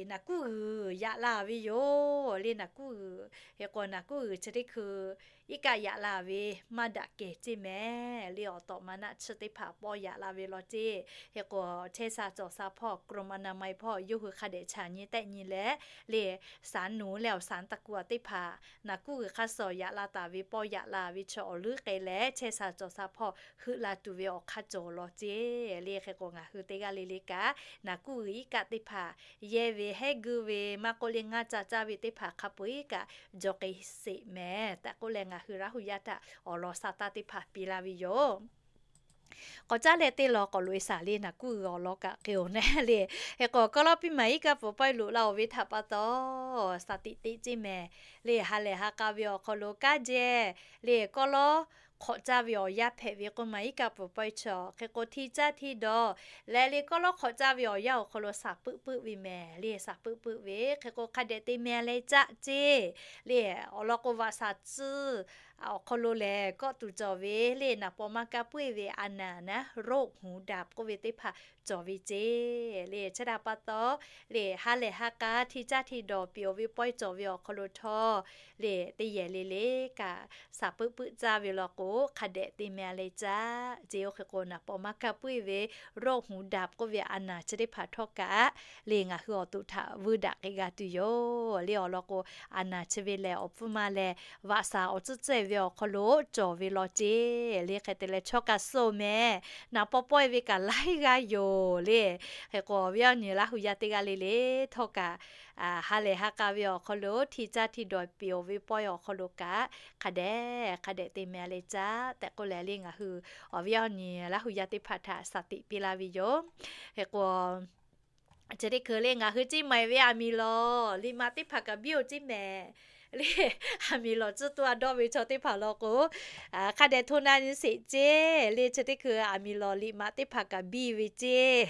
naˍ kuˉ g'uiˬ yaꞈ la ve yoˬ le. Naˍ kuˉ g'uiˬ, hk'e k'o, naˍ kuˉ g'uiˬ chi teˇ hkui iˉ kaˆ yaꞈ la ve maˇ daꞈ kehˬ ceˇ mehˍ le. Awˬ tawꞈ ma naˆ tsuhˇ teˇ hpaˍ pawˇ yaꞈ la ve law ceˇ. Hk'e k'o, chehˇ sha cawˬ sha hpawˇ กรมอนามัย hpawˇ yawˇ hui hk'a dehꞈ chaꞈ nyi tehˆ nyi leh le, saˍ nuˍ leh awˬ saˍ taˇ kuˬ a teˇ hpaˍ naˍ kuˉ g'uiˬ hk'aˇ suh yaꞈ la taˍ ve pawˇ yaꞈ la ve chaw awˬ leuˉ k'ai leh, chehˇ sha cawˬ sha hpawˇ heuˆ la tuˬ ve awˬ hk'aˇ cawˬ law ceˇ le. Hk'e k'o, ngaˬ hui teˇ g'aˇ le le kaꞈ naˍ kuˉ g'uiˬ iˉ kaˆ teˇ hpaˍ yehˇ ve hehˉ guˇ ve maˇ k'oˆ le ngaˇ ca caˇ ve teˇ hpaˍ hk'a peu-eˬ kaꞈ jaw k'ai sheˍ mehˍ tehꞈ k'oˆ leh, ngaˬ hui Laˇ hu yaˇ htaꞈ awˬ lawn sha taˇ teˇ hpaˍ piˇ la ve yoˬ. K'awꞈ caˉ leh teˇ lawn k'awꞈ loꞈ e shaˍ le, naˍ kuˉ g'uiˬ awˬ lawn kaꞈ k'ai-oˬ nehˉ le. Hk'e k'o, kawˆ lawˇ piˇ maˬ iˉ kaˆ pfuhˍ pawehˇ loꞈ la-oˬ ve htaꞈ pa taw, shaˍ tiꞈ teꞈ ceˇ mehˍ le. Ha lehˬ ha k'a ve awˬ hk'aw lo kanˉ jehˇ le, kawˆ lawˇ hk'awꞈ caˇ ve awˬ yanˇ hpehꞈ ve k'oˆ ma iˉ kaˆ pfuhˍ pawehˇ chaw. Hk'e k'o, hti caˇ hti dawˬ leh le, kawˆ lawˇ hk'awꞈ caˇ ve awˬ yanˇ awˬ hk'aw lo shaˍ puiˆ puiˆ ve mehˍ le. Shaˍ puiˆ puiˆ ve hk'e k'o, hk'a dehꞈ te meh leh caˆ ceˇ le. Awˬ lawn k'o, vaꞈ shaˍ tcuhˇ awˬ hk'aw lo lehˬ kawˆ tuˬ cawˬ ve le, naˍ paw maˇ kaˇ puiˉ ve a naˍ naˉ โรคหูดับ k'oˆ ve teˇ hpaˍ cawˬ ve ceˇ le. Chi htaꞈ pa taw le, ha lehˬ ha k'a hti caˇ hti dawˬ piˍ-oˬ ve pawehˇ cawˬ ve awˬ hk'aw lo htawˇ le, teˇ yehˬ le le kaꞈ shaˍ puiˉ puiˉ caˇ ve law k'o, hk'a dehꞈ te meh le caˇ ceˇ. Oˇ hk'e k'o, naˍ paw maˇ kaˇ puiˉ ve โรคหูดับ k'oˆ ve a naˍ chi teˇ hpaˍ htawˇ kaꞈ le, ngaˬ hui awˬ to htaꞈ vuiˇ daꞈ k'ai g'a tuˬ yoˬ le. Awˬ lawn k'o, a naˍ chi ve lehˬ awˬ pfuhˇ ma leh vaꞈ shaˍ awˬ tcuhˉ tcuhˉ ve awˬ hk'aw lo cawˬ ve law ceˇ le. Hk'e te leh chaw kaꞈ suh-oˬ meh, naˍ paw pawehˇ ve kaꞈ laiˉ g'aˇ yoˬ le. Hk'e k'o, awˬ viˉ awˬ nyi Laˇ hu yaˇ teˇ g'aˇ le le htawˇ kaꞈ, ha lehˬ ha k'a ve awˬ hk'aw lo hti caˇ hti dawˬ piˍ-oˬ ve pawehˇ awˬ hk'aw lo kaꞈ, hk'a dehꞈ hk'a dehꞈ te meh le caˇ tehꞈ k'oˆ leh le, ngaˬ hui awˬ viˉ awˬ nyi Laˇ hu yaˇ teˇ hpaˍ htaꞈ shaˍ tiꞈ piˇ laˇ ve yoˬ. Hk'e k'o, chi teˇ hkui le ngaˬ hui ceˇ maiˍ ve aˬ miˍ lawˬ liꞈ maꞈ teˇ hpaˍ kaꞈ biˇ-oˬ ceˇ mehˍ le. Aˬ miˍ lawˬ tcuhˇ tuˇ a dawˇ ve chaw teˇ hpaˍ law k'o, hk'a dehꞈ hto na nyi sheˍ ceˇ le. Chi teˇ hkui aˬ miˍ lawˬ liꞈ maꞈ teˇ hpaˍ kaꞈ biˇ ve ceˇ.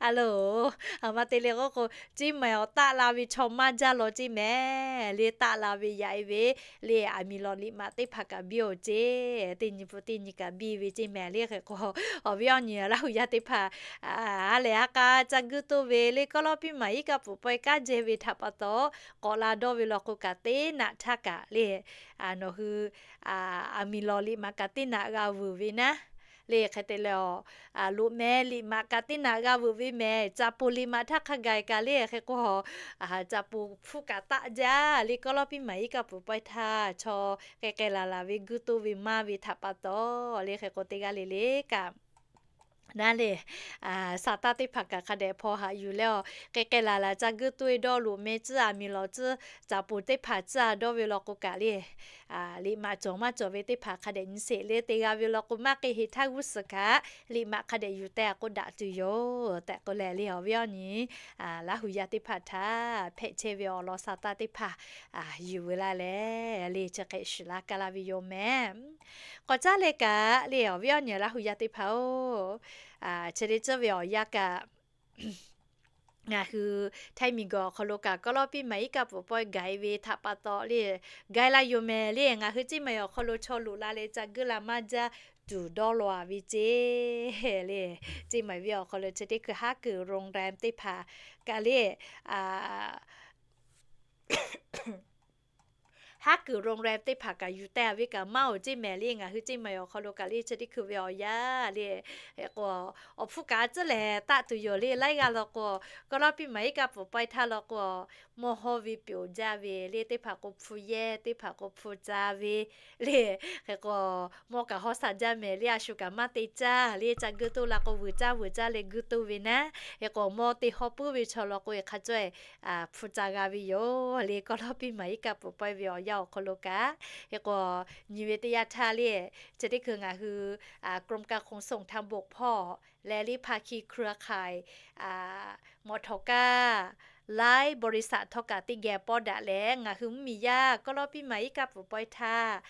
A loˬ, a ma te le k'oˆ k'o, ceˇ maiˍ awˬ taˆ la ve chaw maˇ jaˇ law ceˇ mehˍ le. Taˆ la ve yaꞈ e ve le, aˬ miˍ lawˬ liꞈ maꞈ teˇ hpaˍ kaꞈ biˇ-oˬ ceˇ. Teˇ nyi pun teˇ nyi kaꞈ biˇ ve ceˇ mehˍ le. Hk'e k'o, awˬ viˉ awˬ nyi Laˇ hu yaˇ teˇ hpaˍ ha lehˬ ha k'a ca guiˇ toˇ ve le, kawˇ lawˇ piˇ maˍ iˉ kaˆ pfuhˍ pawehˇ kanˉ jehˇ ve htaꞈ pa taw, k'awꞈ la dawˇ ve law k'o kaꞈ teˇ naꞈ htaˇ kaꞈ le, nawˬ hui aˬ miˍ lawˬ liꞈ maꞈ kaꞈ teˇ naꞈ g'a veuˬ ve naˉ le. Hk'e te leh, loꞈ meh liꞈ maꞈ kaꞈ teˇ naꞈ g'a veuˬ ve mehˍ. Caˍ poˍ liꞈ maꞈ htaˇ hk'a gaˬ kaꞈ le, hk'e k'o, caˍ poˍ hpu kaꞈ taˆ jaˇ le, kawˇ lawˇ piˇ maˍ iˉ kaˆ pfuhˍ pawehˇ htaˇ chaw k'ai k'ai laˬ laˬ ve guiˇ toˇ ve maˇ ve htaꞈ pa taw le. Hk'e k'o, teˇ g'aˇ le le kaꞈ naˉ le, saˍtanˍ teˇ hpaˍ kaꞈ hk'a dehꞈ hpaw haꞈ yuˬ leh, awˬ k'ai k'ai laˬ laˬ ca guiˇ toˇ e dawˇ, loꞈ meh tcuhˉ, aˬ miˍ lawˬ tcuhˉ, caˍ poˍ teˇ hpaˍ tcuhˉ a dawˇ ve law k'o kaꞈ le, liꞈ maꞈ cawˬ maˇ cawˬ ve teˇ hpaˍ hk'a dehꞈ nyi sheˍ le. Te g'a ve law k'o, maˇ k'ai heˍ htaˇ g'uˇ suhˍ kaꞈ liꞈ maꞈ hk'a dehꞈ yuˬ teh k'o daꞈ tuˬ yoˬ tehꞈ k'oˆ leh le, awˬ viˉ awˬ nyi Laˇ hu yaˇ teˇ hpaˍ htaꞈ hpehꞈ chehˇ ve awˬ lawn saˍtanˍ teˇ hpaˍ yuˬ ve laˇ leh le, chi hk'e shuˍ laˇ kaˇ laˇ ve yoˬ mehˍ. K'awꞈ caˉ leh kaꞈ le, awˬ viˉ awˬ nyi Laˇ hu yaˇ teˇ hpaˍ-oˬ, chi teˇ ceuˬ ve awˬ yanˇ kaꞈ ngaˬ hui Htaiˇ miˬguiˬ awˬ hk'aw lo kaꞈ kawˇ lawˇ piˇ maˍ iˉ kaˆ pfuhˍ pawehˇ gaˬ e ve htaꞈ pa taw le, gaˬ e la yoˬ mehˍ le. Ngaˬ hui ceˇ maiˍ awˬ hk'aw lo chaw loꞈ la leh ca guiˇ la maˇ jaˇ tuˬ dawˇ law a ve ceˇ le. Ceˇ maiˍ ve awˬ hk'aw lo chi teˇ hkui haˉ kuiˬ โรงแรม teˇ hpaˍ kaꞈ le, haˉ kuiˬ โรงแรม teˇ hpaˍ kaꞈ yuˬ teh ve kaꞈ maˇ-oˬ ceˇ mehˍ le. Ngaˬ hui ceˇ maiˍ awˬ hk'aw lo kaꞈ le, chi teˇ hkui ve awˬ yanˇ le, k'o, awˬ hpfuhˇ kaꞈ tcuhˉ lehˬ taˆ tuˬ yoˬ le. Laiˉ g'aˇ law k'o, kawˇ lawˇ piˇ maˍ iˉ kaˆ pfuhˍ pawehˇ htaˇ law k'o, mawˇ hawˇ ve pyoˍ jaˇ ve le, teˇ hpaˍ k'o hpu yehˇ, teˇ hpaˍ k'o hpu ca ve le. Hk'e k'o, mawˇ kaꞈ hawˇ sha jaˇ mehˍ le, a shu kaꞈ maˇ te caˇ le. Ca guiˇ toˇ la k'o, vuiˬ caˇ vuiˬ caˇ leh guiˇ toˇ ve naˉ. Hk'e k'o, mawˇ te hawˇ puiˉ ve chaw law k'o, hk'a caweh hpu ca g'a ve yoˬ le. Kawˇ lawˇ piˇ maˍ iˉ kaˆ pfuhˍ pawehˇ ve awˬ yanˇ awˬ hk'aw lo kaꞈ, hk'e k'o, nyi ve teˇ yanˇ htaˇ le, chi teˇ hkui ngaˬ hui กรมการขนส่งทางบก hpawˇ leh le ภาคีเครือข่าย mawꞈ htawˍ kaˇ laiˉ บริษัท htawˇ kaꞈ teˇ geh pawˆ daꞈ leh, ngaˬ hui mvuhˇmiˬ yaˇ kawˇ lawˇ piˇ maˍ iˉ kaˆ pfuhˍ pawehˇ htaˇ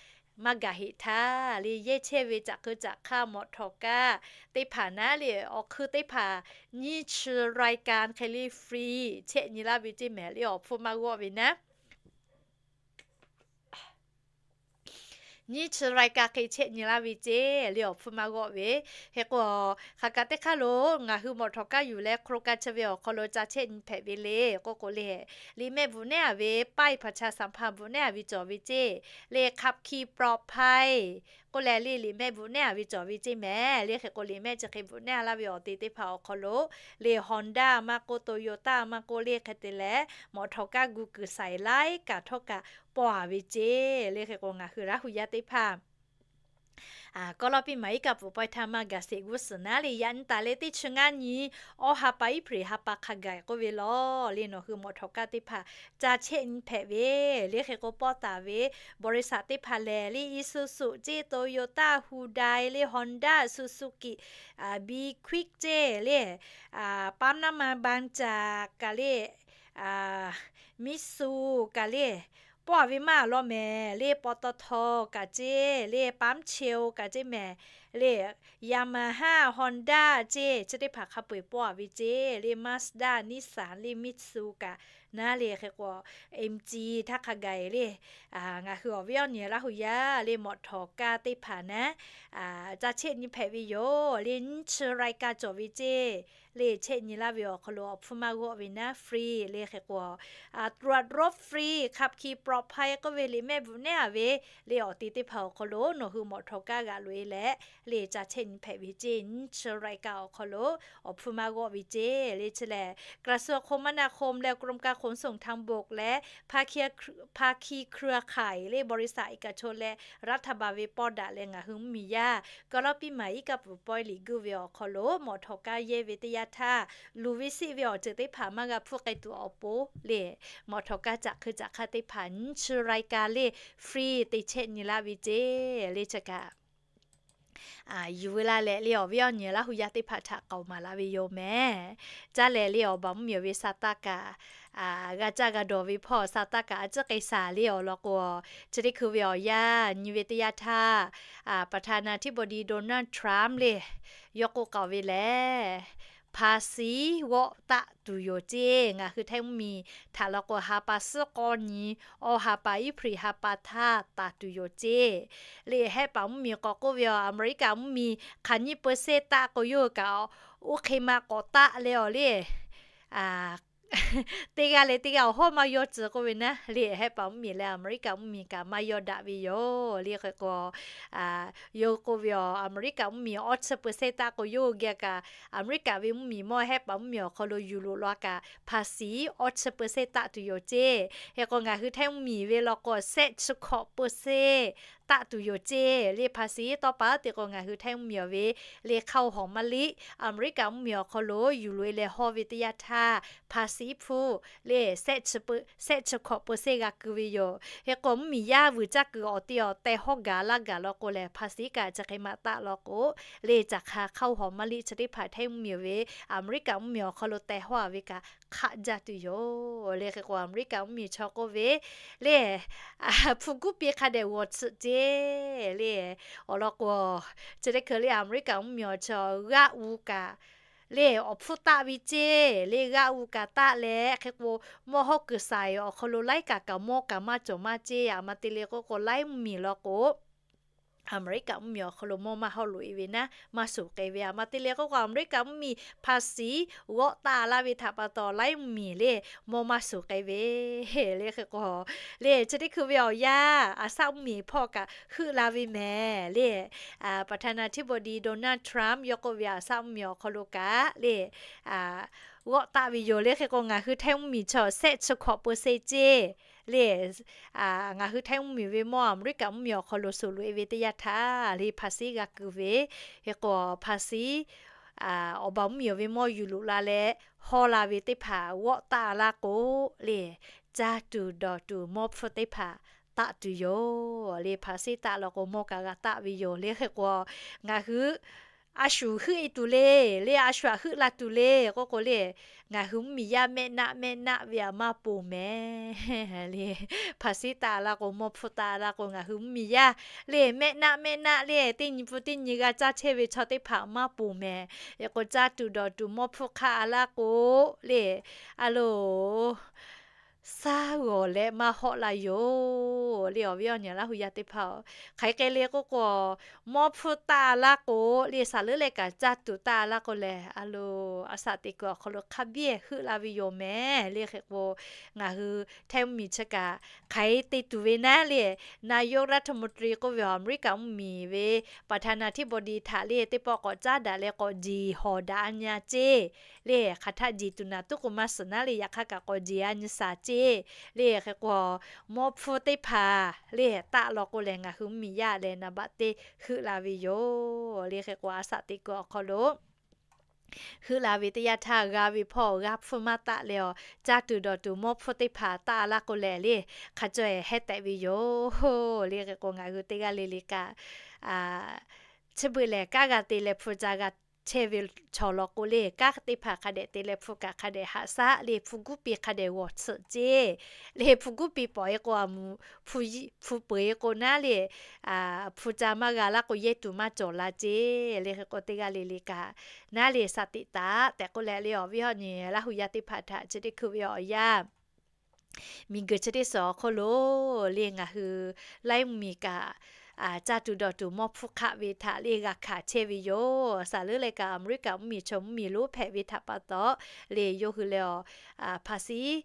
maˇ gaˬ heꞈ htaˇ le, yehˇ chehˇ ve caꞈ hk'eu caꞈ hk'aˇ mawꞈ htawˍ kaˇ teˇ hpaˍ naˉ le, awˬ hk'eun teˇ hpaˍ nyiˇ chi รายการ hk'e le free chehˇ nyi laˇ ve ceˇ mehˍ le, awˬ hpfuhˇ maˇ g'awˆ ve naˉ. Nyiˇ chi รายการ hk'e chehˇ nyi laˇ ve ceˇ le, awˬ hpfuhˇ maˇ g'awˆ ve. Hk'e k'o, hk'aˬ kaꞈ teˇ hk'aˇ lo ngaˬ hui mawꞈ htawˍ kaˇ yuˬ leh โครงการ chi ve awˬ hk'aw lo ca chehˇ nyi hpehꞈ ve le k'oˆ k'o le, liꞈ mehˆ bvuhꞈ nehˉ a ve ป้ายประชาสัมพันธ์ bvuhꞈ nehˉ a ve cawˬ ve ceˇ le, ขับขี่ปลอดภัย k'oˆ leh le, liꞈ mehˆ bvuhꞈ nehˉ a ve cawˬ ve ceˇ mehˍ le. Hk'e k'o, liꞈ mehˆ chi hk'e bvuhꞈ nehˉ a laˇ ve awˬ te teˇ hpaˍ awˬ hk'aw lo le, Honda maˇ k'oˆ, Toyota maˇ k'oˆ le, hk'e te leh mawꞈ htawˍ kaˇ gu kuiˬ shaiˍ laiˉ kaꞈ htawˇ kaꞈ pawˆ a ve ceˇ le. Hk'e k'o, ngaˬ hui Laˇ hu yaˇ teˇ hpaˍ kawˇ lawˇ piˇ maˍ iˉ kaˆ pfuhˍ pawehˇ htaˇ maˇ gaˬ sheˍ g'uˇ suhˍ naˉ le, yaꞈ nyi taˍ leh teˇ chi ngaˇ nyi awˇ ha pa iˉ hpreꞈ ha pa hk'a gaˬ k'oˆ ve law le, nawˬ hui mawꞈ htawˍ kaˇ teˇ hpaˍ ca chehˇ nyi hpehꞈ ve le. Hk'e k'o, pawˆ taˍ ve บริษัท teˇ hpaˍ lehˬ le, Isuzu ceˇ, Toyota, Hyundai le, Honda, Suzuki, Be Quick ceˇ le, ปั๊มน้ำมันบางจาก kaꞈ le, Mitsui kaꞈ le, pawˆ a ve maˇ law mehˍ le, ปตท kaꞈ ceˇ le, ปั๊มเชล kaꞈ ceˇ mehˍ le, Yamaha, Honda ceˇ, chi teˇ hpaˍ hk'a peu-eˬ pawˆ a ve ceˇ le, Mazda, Nissan le, Mitsui kaꞈ naˉ le hk'e k'o, M G htaˇ hk'a gaˬ le, ngaˬ hui awˬ viˉ awˬ nyi Laˇ hu yaˇ le mawꞈ htawˍ kaˇ teˇ hpaˍ naˉ, caˇ chehˆ nyi hpehꞈ ve yoˬ le. Nyiˇ chi รายการ cawˬ ve ceˇ le, chehˆ nyi laˇ ve awˬ hk'aw lo awˬ hpfuhˇ maˇ g'awˆ ve naˉ, free le hk'e k'o, ตรวจรถ free, ขับขี่ปลอดภัย k'oˆ ve liꞈ mehˆ bvuhꞈ nehˉ a ve le, awˬ te teˇ hpaˍ awˬ hk'aw lo nawˬ hui mawꞈ htawˍ kaˇ g'aꞈ loꞈ e leh le, caˇ chehˆ nyi hpehꞈ ve ceˇ. Nyiˇ chi รายการ awˬ hk'aw lo awˬ hpuˇ maˇ g'awˆ ve ceˇ le. Chi lehˬ กระทรวงคมนาคม leh กรมการขนส่งทางบก leh ภาคีเครือข่าย le บริษัทเอกชน leh รัฐบาล ve pawˇ daꞈ leh ngaˬ hui mvuhˇmiˬ yaˇ เกาะล้าน piˇ maˍ iˉ kaˆ pfuhˍ pawehˇ liꞈ guˇ ve awˬ hk'aw lo mawꞈ htawˍ kaˇ yehˇ ve teˇ yanˇ htaˇ, luˬ ve siˆ ve awˬ ceuˬ teˇ hpaˍ maˇ g'a hpfuhˇ k'ai tuˬ awˬ pon le, mawꞈ htawˍ kaˇ caꞈ hkui caꞈ hk'aˇ teˇ hpaˍ nyiˇ chi รายการ le, free te chehˆ nyi laˇ ve ceˇ le. Chi kaꞈ yuˬ ve la leh le, awˬ viˉ awˬ nyi Laˇ hu yaˇ teˇ hpaˍ htaꞈ k'aoˍ maˍ laˇ ve yoˬ mehˍ. Caˇ lehˬ le, awˬ baˬ mvuhˇmiˬ ve sa taˇ kaꞈ g'a caˇ g'a dawˬ ve hpawˇ sa taˇ kaꞈ a ciˉ k'ai shaˍ le awˬ lawn k'o, chi teˇ hkui ve awˬ yanˇ nyi ve teˇ yanˇ htaˇ, ประธานาธิบดี Donald Trump le, yawˇ k'oˆ k'aoˍ ve lehˬ, ภาษี g'awˆ taˆ tuˬ yoˬ ceˇ. Ngaˬ hui Htaiˇ mvuhˇmiˬ htaꞈ law k'o, ha pa suhˉ k'awˇ nyi, awˬ ha pa iˉ hpriˍ ha pa htaˇ taˍ tuˬ yoˬ ceˇ. Le hehˆ paˍ mvuhˇmiˬ k'awꞈ k'oˆ ve, Aˍmeˍriˆkaꞈ mvuhˇmiˬ hk'aˬ nyiˇ เปอร์เซ็นต์ taˆ k'o yawˇ hui kaꞈ oˇ hk'e ma k'awꞈ taˆ leh awˬ le, teˇ g'aˇ leh teˇ g'aˇ awˬ hawˉ maˇ yawˇ tcuh k'oˆ ve naˉ le, hehˆ paˍ mvuhˇmiˬ leh Aˍmeˍriˆkaꞈ mvuhˇmiˬ kaꞈ maˇ yawˇ daꞈ ve yoˬ le. Hk'e k'o, yawˇ k'oˆ ve, Aˍmeˍriˆkaꞈ mvuhˇmiˬ awˇ chi เปอร์เซ็นต์ taˆ k'o yawˇ hui geh kaꞈ, Aˍmeˍriˆkaꞈ ve mvuhˇmiˬ mawˇ hehˆ paˍ mvuhˇmiˬ awˬ hk'aw lo yuˬ loꞈ la kaꞈ ภาษี awˇ chi เปอร์เซ็นต์ taˆ tuˬ yoˬ ceˇ. Hk'e k'o ngaˬ hui Htaiˇ mvuhˇmiˬ ve law k'o, shehˆ chi hkawꞈ เปอร์เซ็นต์ taˆ tuˬ yoˬ ceˇ le. ภาษี tawˇ pa te k'o ngaˬ hui Htaiˇ mvuhˇmiˬ awˬ ve le hk'aˇ hawˬ maˇ liˆ Aˍmeˍriˆkaꞈ mvuhˇmiˬ awˬ hk'aw lo yuˬ loꞈ e leh hawˇ ve teˇ yanˇ htaˇ ภาษี hpfuhˇ le, shehˆ chi hkawꞈ เปอร์เซ็นต์ g'a keu ve yoˬ. Hk'e k'o mvuhˇmiˬ yaˇ vuiˬ caˇ kuiˬ awˬ te awˬ teh hawˇ gaˬ laˇ gaˬ law k'o lehˬ, ภาษี kaꞈ chi hk'e maꞈ taˆ law k'o le, caˬ hk'a hk'aˇ hawˬ maˇ liˆ chi teˇ hpaˍ Htaiˇ mvuhˇmiˬ ve Aˍmeˍriˆkaꞈ mvuhˇmiˬ awˬ hk'aw lo teh hawˇ a ve kaꞈ hk'aˆ jaˇ tuˬ yoˬ le. Hk'e k'o Aˍmeˍriˆkaꞈ mvuhˇmiˬ chaw k'oˆ ve le, hpu guˉ pi hk'a dehꞈ g'awˬ tsuhꞈ ceˇ le. Awˬ lawn k'o, chi teˇ hkui le Aˍmeˍriˆkaꞈ mvuhˇmiˬ awˬ chaw g'aˆ g'u kaꞈ le awˬ hpfuhˇ taˆ ve ceˇ le, g'aˆ g'u kaꞈ taˆ leh hk'e k'o, mawˇ hawˇ kuiˬ saiˍ awˬ hk'aw lo laiˉ kaꞈ kaꞈ mawˇ kaꞈ maˇ cawˬ maˇ ceˇ. Aˬ ma te le k'oˆ k'o, Htaiˇ mvuhˇmiˬ law k'o, Aˍmeˍriˆkaꞈ mvuhˇmiˬ awˬ hk'aw lo mawˇ maˇ hawˇ loꞈ e ve naˉ maˇ shuˍ k'ai ve. Aˬ ma te le k'oˆ k'o, Aˍmeˍriˆkaꞈ mvuhˇmiˬ ภาษี g'awˆ taˆ laˇ ve htaꞈ pa taw Htaiˇ mvuhˇmiˬ le mawˇ maˇ shuˍ k'ai ve le. Hk'e k'o le, chi teˇ hkui ve awˬ yanˇ Aˍsaˆ mvuhˇmiˬ hpawˇ kaꞈ heuˆ la ve mehˍ le. ประธานาธิบดี Donald Trump yawˇ k'oˆ ve Aˍsaˆ mvuhˇmiˬ awˬ hk'aw lo kaꞈ le g'awˆ taˆ ve yoˬ le. Hk'e k'o ngaˬ hui Htaiˇ mvuhˇmiˬ chaw shehˆ chi hkawꞈ เปอร์เซ็นต์ ceˇ le. Ngaˬ hui Htaiˇ mvuhˇmiˬ ve mawˇ Aˍmeˍriˆkaꞈ mvuhˇmiˬ awˬ hk'aw lo shuˍ loꞈ e ve teˇ yanˇ htaˇ le ภาษี g'a keu ve. Hk'e k'o ภาษี awˬ baˬ mvuhˇmiˬ ve mawˇ yuˬ loꞈ la leh hawˇ la ve teˇ hpaˍ g'awˆ taˆ laˇ k'o le, caˇ tuˬ dawˬ tuˬ mawˇ hpfuhˇ teˇ hpaˍ taˆ tuˬ yoˬ le. ภาษี taˆ law k'o mawˇ kaꞈ g'a taˆ ve yoˬ le. Hk'e k'o ngaˬ hui a shu heuˆ e tuˬ le, le a shu aꞈ heuˆ la tuˬ le k'oˆ k'o le, ngaˬ hui mvuhˇmiˬ yaˇ mehˆ naˆ mehˆ naˆ ve aꞈ maˇ ponˬ mehˍ le. ภาษี taˆ laˇ k'o, mawˇ hpfuhˇ taˆ laˇ k'o, ngaˬ hui mvuhˇmiˬ yaˇ le mehˆ naˆ mehˆ naˆ le teˇ nyi pun teˇ nyi g'a caˇ chehˇ ve chaw teˇ hpaˍ maˇ ponˬ mehˍ. Hk'e k'o caˇ tuˬ dawˬ tuˬ mawˇ hpfuhˇ hk'aˆ a laˇ k'o le, a loˬ, saˉ g'awˬ leh maˇ hawˆ la yoˬ le. Awˬ viˉ awˬ nyi Laˇ hu yaˇ teˇ hpaˍ-oˬ, hk'aˬ hk'e le k'oˆ k'o, mawˇ hpfuhˇ taˆ laˇ k'o le, saˍ leuˉ leh kaꞈ caˇ tuˬ taˆ laˇ k'o lehˬ, a loˬ, a shaꞈ teꞈ kuiˬ awˬ hk'aw lo hk'a biˇ heuˆ la ve yoˬ mehˍ le. Hk'e k'o ngaˬ hui Htaiˇ mvuhˇmiˬ chi kaꞈ hk'aˬ hk'e te tuˬ ve naˉ le, นายกรัฐมนตรี k'oˆ ve Aˍmeˍriˆkaꞈ mvuhˇmiˬ ve ประธานาธิบดี htaꞈ le teˇ pawˆ k'awꞈ caˉ daꞈ leh k'awꞈ jeˬ hawˍ daꞈ a nyi a ceˇ le. Hk'aˬ htaˆ jeˬ tuˬ naˍ tuˉ k'o maˇ suhˍ naˉ le, yaꞈ hk'aˇ kaꞈ k'awꞈ jeˬ a nyi shaˍ ceˇ le. Hk'e k'o mawˇ hpfuhˇ teˇ hpaˍ le taˆ law k'o lehˬ, ngaˬ hui mvuhˇmiˬ yaˇ lehˬ naˍ baꞈ teˇ heuˆ la ve yoˬ le. Hk'e k'o a shaꞈ teꞈ kuiˬ awˬ hk'aw lo heuˆ la ve teˇ yanˇ htaˇ g'a ve hpawˇ g'a hpfuhˇ maˇ taˆ leh, caˇ tuˬ dawˬ tuˬ mawˇ hpfuhˇ teˇ hpaˍ taˆ laˇ k'o lehˬ le, hk'a caweh heh tehꞈ ve yoˬ le. Hk'e k'o ngaˬ hui teˇ g'aˇ le le kaꞈ chi beuꞈ lehˬ kanˉ g'a te leh hpu ca g'a chehˇ ve chaw law k'o le, kanˉ teˇ hpaˍ hk'a dehꞈ te leh hpu kaꞈ hk'a dehꞈ haꞈ shaˉ le, hpu guˉ pi hk'a dehꞈ g'awˬ tsuhꞈ ceˇ le. Hpu guˉ pi pawˍ e k'o, hpu peuˬ e k'o naˉ le, hpu ca maˇ g'a laˇ k'o yehˇ tuˬ maˇ cawˬ la ceˇ le. Hk'e k'o teˇ g'aˇ le le kaꞈ naˉ le shaˍ teꞈ taˍ tehꞈ k'oˆ leh le, awˬ viˉ awˬ nyi Laˇ hu yaˇ teˇ hpaˍ htaꞈ chi teˇ hkui ve awˬ yanˇ Miˬguiˬ chi teˇ suhˍ awˬ hk'aw lo le ngaˬ hui laiˉ mvuhˇmiˬ kaꞈ caˇ tuˬ dawˬ tuˬ mawˇ hpfuhˇ hk'aˆ ve htaꞈ le g'a hkanˍ chehˇ ve yoˬ. Saˍ leuˉ leh kaꞈ America mvuhˇmiˬ chaw mvuhˇmiˬ lonˉ hpehꞈ ve htaꞈ pa taw le yawˇ hui leh awˬ hpa siˉ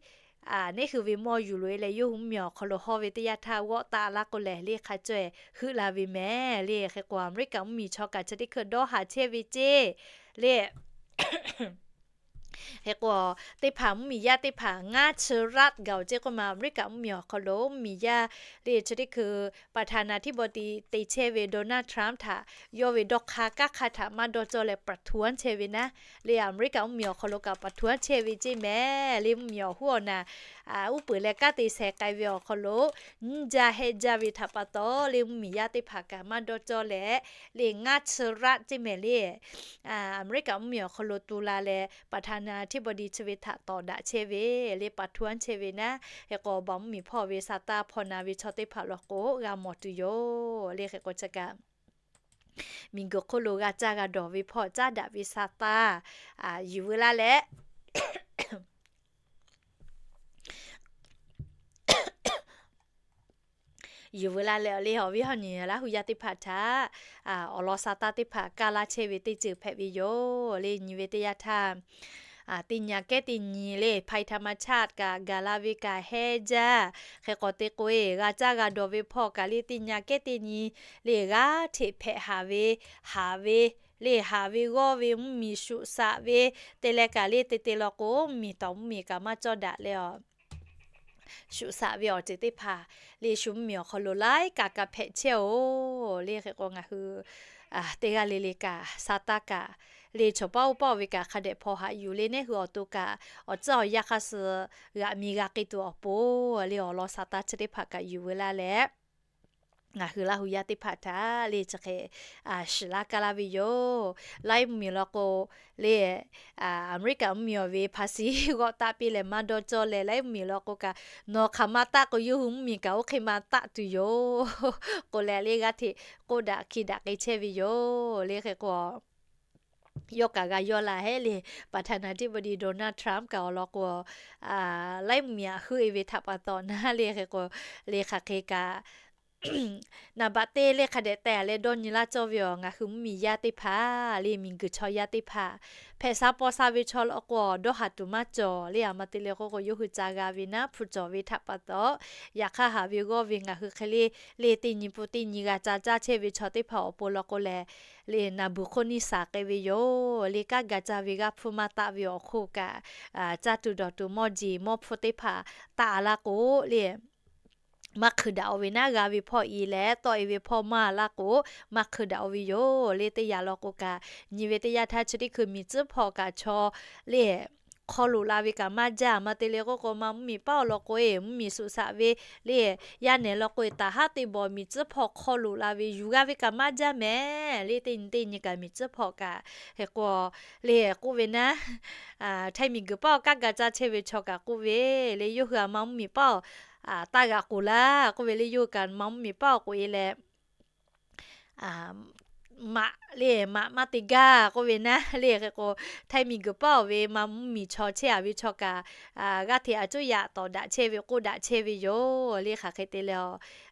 neˉ hui ve mawˇ yuˬ loꞈ e leh yawˇ hui mvuhˇmiˬ awˬ hk'aw lo hawˇ ve teˇ yanˇ htaˇ g'awˆ taˆ laˇ k'o lehˬ le hk'a caweh heuˆ la ve mehˍ le. Hk'e k'o America mvuhˇmiˬ chaw kaꞈ chi teˇ hkui dawˇ haˍ chehˇ ve ceˇ le. Hk'e k'o teˇ hpaˍ mvuhˇmiˬ yaˇ teˇ hpaˍ ngaˇ chi raˆ gaˬ oˬ ceˇ k'oˆ ma America mvuhˇmiˬ awˬ hk'aw lo mvuhˇmiˬ yaˇ le chi teˇ hkui ประธานาธิบดี te chehˇ ve Donald Trump htaꞈ yawˇ ve dawˇ hk'aˇ kanˉ hk'aˇ htaꞈ maˇ dawˇ cawˇ leh ประท้วง chehˇ ve naˉ le America mvuhˇmiˬ awˬ hk'aw lo kaꞈ ประท้วง chehˇ ve ceˇ mehˍ le. Mvuhˇmiˬ awˬ hoˉ awˬ naˍ uˉ peunˍ leh kanˉ te sheh k'ai ve awˬ hk'aw lo nyiˇ jaˇ hehˆ jaˇ ve htaꞈ pa taw le mvuhˇmiˬ yaˇ teˇ hpaˍ kaꞈ maˇ dawˇ cawˇ leh le ngaˇ chi raˆ ceˇ mehˍ le America mvuhˇmiˬ awˬ hk'aw lo tu la leh ประธานาธิบดี chi ve htaꞈ tawˍ daꞈ chehˇ ve le ประท้วง chehˇ ve naˉ. Hk'e k'o awˬ baˬ mvuhˇmiˬ hpawˇ ve sa taˇ hpaw na ve chaw teˇ hpaˍ law k'o g'a mawˬ tuˬ yoˬ le. Hk'e k'o chi kaꞈ miˬguiˬ hk'oˆ lo g'a caˇ g'a dawˬ ve hpawˇ caˉ daꞈ ve sa taˇ yuˬ veu laˇ leh yuˬ veu laˇ leh le awˬ viˉ awˬ nyi Laˇ hu yaˇ teˇ hpaˍ htaꞈ awˬ lawn sa taˇ teˇ hpaˍ kaˇ laˇ chehˇ ve teˇ ceuˬ hpehꞈ ve yoˬ le. Nyi ve teˇ yanˇ htaˇ teˇ nyi kehˉ teˇ nyi le ภัยธรรมชาติ kaꞈ gaˬ la ve kaꞈ hehˉ jaˇ. Hk'e k'awꞈ te k'o e g'a caˇ g'a dawˬ ve hpawˇ kaꞈ le teˇ nyi kehˉ teˇ nyi le g'aˇ hteꞈ hpehꞈ haˍ ve haˍ ve le haˍ ve g'awˇ ve mvuhˇmiˬ shuꞈ shaꞈ ve te leh kaꞈ le te te law k'o mvuhˇmiˬ tawˍ mvuhˇmiˬ kaꞈ maˇ cawˇ daꞈ leh awˬ shuꞈ shaꞈ ve awˬ ceuˬ teˇ hpaˍ le shu mvuhˇmiˬ awˬ hk'aw lo laiˉ kaꞈ kaꞈ hpehꞈ chehˇ-oˬ le. Hk'e k'o ngaˬ hui teˇ g'aˇ le le kaꞈ sa taˇ kaꞈ le chaw paˇ oˇ paˇ oˇ ve kaꞈ hk'a dehꞈ hpaw haꞈ yuˬ le neˉ hui awˬ to kaꞈ awˬ tcuhˉ awˬ yanˇ hk'aˇ suh g'aꞈ mi g'a k'ai tuˬ awˬ pon le awˬ lawn sa taˇ chi teˇ hpaˍ kaꞈ yuˬ veu laˇ leh ngaˬ hui Laˇ hu yaˇ teˇ hpaˍ htaꞈ le chi hk'e shiˍ laˇ kaˇ laˇ ve yoˬ. Laiˉ mvuhˇmiˬ law k'o le America mvuhˇmiˬ awˬ ve ภาษี g'awˆ taˆ piˇ leh maˇ dawˇ cawˇ leh laiˉ mvuhˇmiˬ law k'o kaꞈ nawˬ hk'aˬ ma taˆ k'o yawˇ hui mvuhˇmiˬ kaꞈ oˇ hk'e ma taˆ tuˬ yoˬ k'o leh le g'aˇ hteꞈ k'oˆ daꞈ hki daꞈ k'ai chehˇ ve yoˬ le. Hk'e k'o yawˇ kaꞈ g'a yawˇ la hehˉ le ประธานาธิบดี Donald Trump kaꞈ awˬ lawn k'o laiˉ mvuhˇmiˬ aꞈ heuˆ e ve htaꞈ pa taw naˉ le hk'e k'o le hk'aˬ hk'e kaꞈ naˍ baꞈ te le hk'a dehꞈ tehˬ leh dawˇ nyi laˇ cawˇ ve awˬ ngaˬ hui mvuhˇmiˬ yaˇ teˇ hpaˍ le miˬguiˬ chaw yaˇ teˇ hpaˍ hpehꞈ sha paw sha ve chaw law k'o dawˇ haˍ tuˬ maˇ cawˬ le. Aˬ ma te leh k'oˆ k'o yawˇ hui ca g'a ve naˉ hpu cawˬ ve htaꞈ pa taw yaꞈ hk'aˇ haˍ ve g'awˇ ve ngaˬ hui hk'e le le teˇ nyi pun teˇ nyi g'a ca caˇ chehˇ ve chaw teˇ hpaˍ awˬ pon law k'o lehˬ le naˍ buˬ hk'oˆ niˇ saˍ k'ai ve yoˬ le. Kanˉ ga caˇ ve g'aˇ hpfuhˇ maˇ taˆ ve awˬ hk'oˆ kaꞈ caˇ tuˬ dawˬ tuˬ mawˇ jeˬ mawˇ hpfuhˇ teˇ hpaˍ taˆ laˇ k'o le maˇ hk'eun daꞈ-o ve naˉ g'a ve hpawˇ i leh tawˆ e ve hpawˇ maˇ laˇ k'o maˇ hk'eun daꞈ-o ve yoˬ le. Teˇ yanˇ law k'o kaꞈ nyi ve teˇ yanˇ htaˇ chi teˇ hkui miˬ tcuhˉ hpawˇ kaꞈ chaw le hk'aw loꞈ la ve kaꞈ maˇ jaˇ. Aˬ ma te leh k'oˆ k'o ma mvuhˇmiˬ paˉ awˬ lawn k'o e mvuhˇmiˬ shuꞈ shaꞈ ve le yaˇ nehˬ law k'o e taˍ haˉ te bawˬ miˬ tcuhˉ hpawˇ hk'aw loꞈ la ve yuˬ g'a ve kaꞈ maˇ jaˇ mehˍ le. Teˇ nyi teˇ nyi kaꞈ miˬ tcuhˉ hpawˇ kaꞈ hk'e k'o le k'oˆ ve naˉ htaiˇ miˬguiˬ paˉ awˬ kanˉ ga caˇ chehˇ ve chaw kaꞈ k'oˆ ve le yawˇ hui aˬ ma mvuhˇmiˬ paˉ awˬ taˇ g'aꞈ k'oˍ laˇ k'oˆ ve le yawˇ hui kaꞈ ma mvuhˇmiˬ paˉ awˬ k'oꞈ e leh maꞈ le maꞈ maˇ te gaˇ k'oˆ ve naˉ le hk'e k'o htaiˇ miˬguiˬ paˉ awˬ ve ma mvuhˇmiˬ chaw chehˇ a ve chaw kaꞈ g'aˇ hteꞈ a cuˉ yaꞈ tawˍ daꞈ chehˇ ve k'oˆ daꞈ chehˇ ve yoˬ le. Hk'aˬ hk'e te leh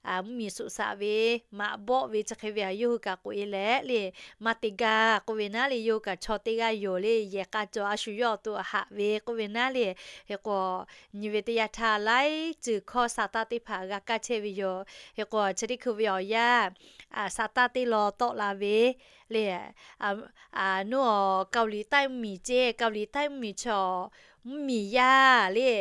a mvuhˇmiˬ shuꞈ shaꞈ ve maꞈ bawˆ ve chi hk'e ve a yawˇ hui kaꞈ k'oꞈ e leh le maˇ te gaˇ k'oˆ ve naˉ le yawˇ hui kaꞈ chaw teˇ g'aˇ yoˬ le yehˬ k'a cawˬ a shu yawˇ awˬ to haꞈ ve k'oˆ ve naˉ le hk'e k'o nyi ve teˇ yanˇ htaˇ laiˉ ceuˬ hkawˇ sa taˇ teˇ hpaˍ g'a kaˇ chehˇ ve yoˬ. Hk'e k'o chi teˇ hkui ve awˬ yanˇ sa taˇ teˇ law tawˆ la ve le nuˇ awˬ เกาหลีใต้ mvuhˇmiˬ ceˇ เกาหลีใต้ mvuhˇmiˬ chaw mvuhˇmiˬ yaˇ le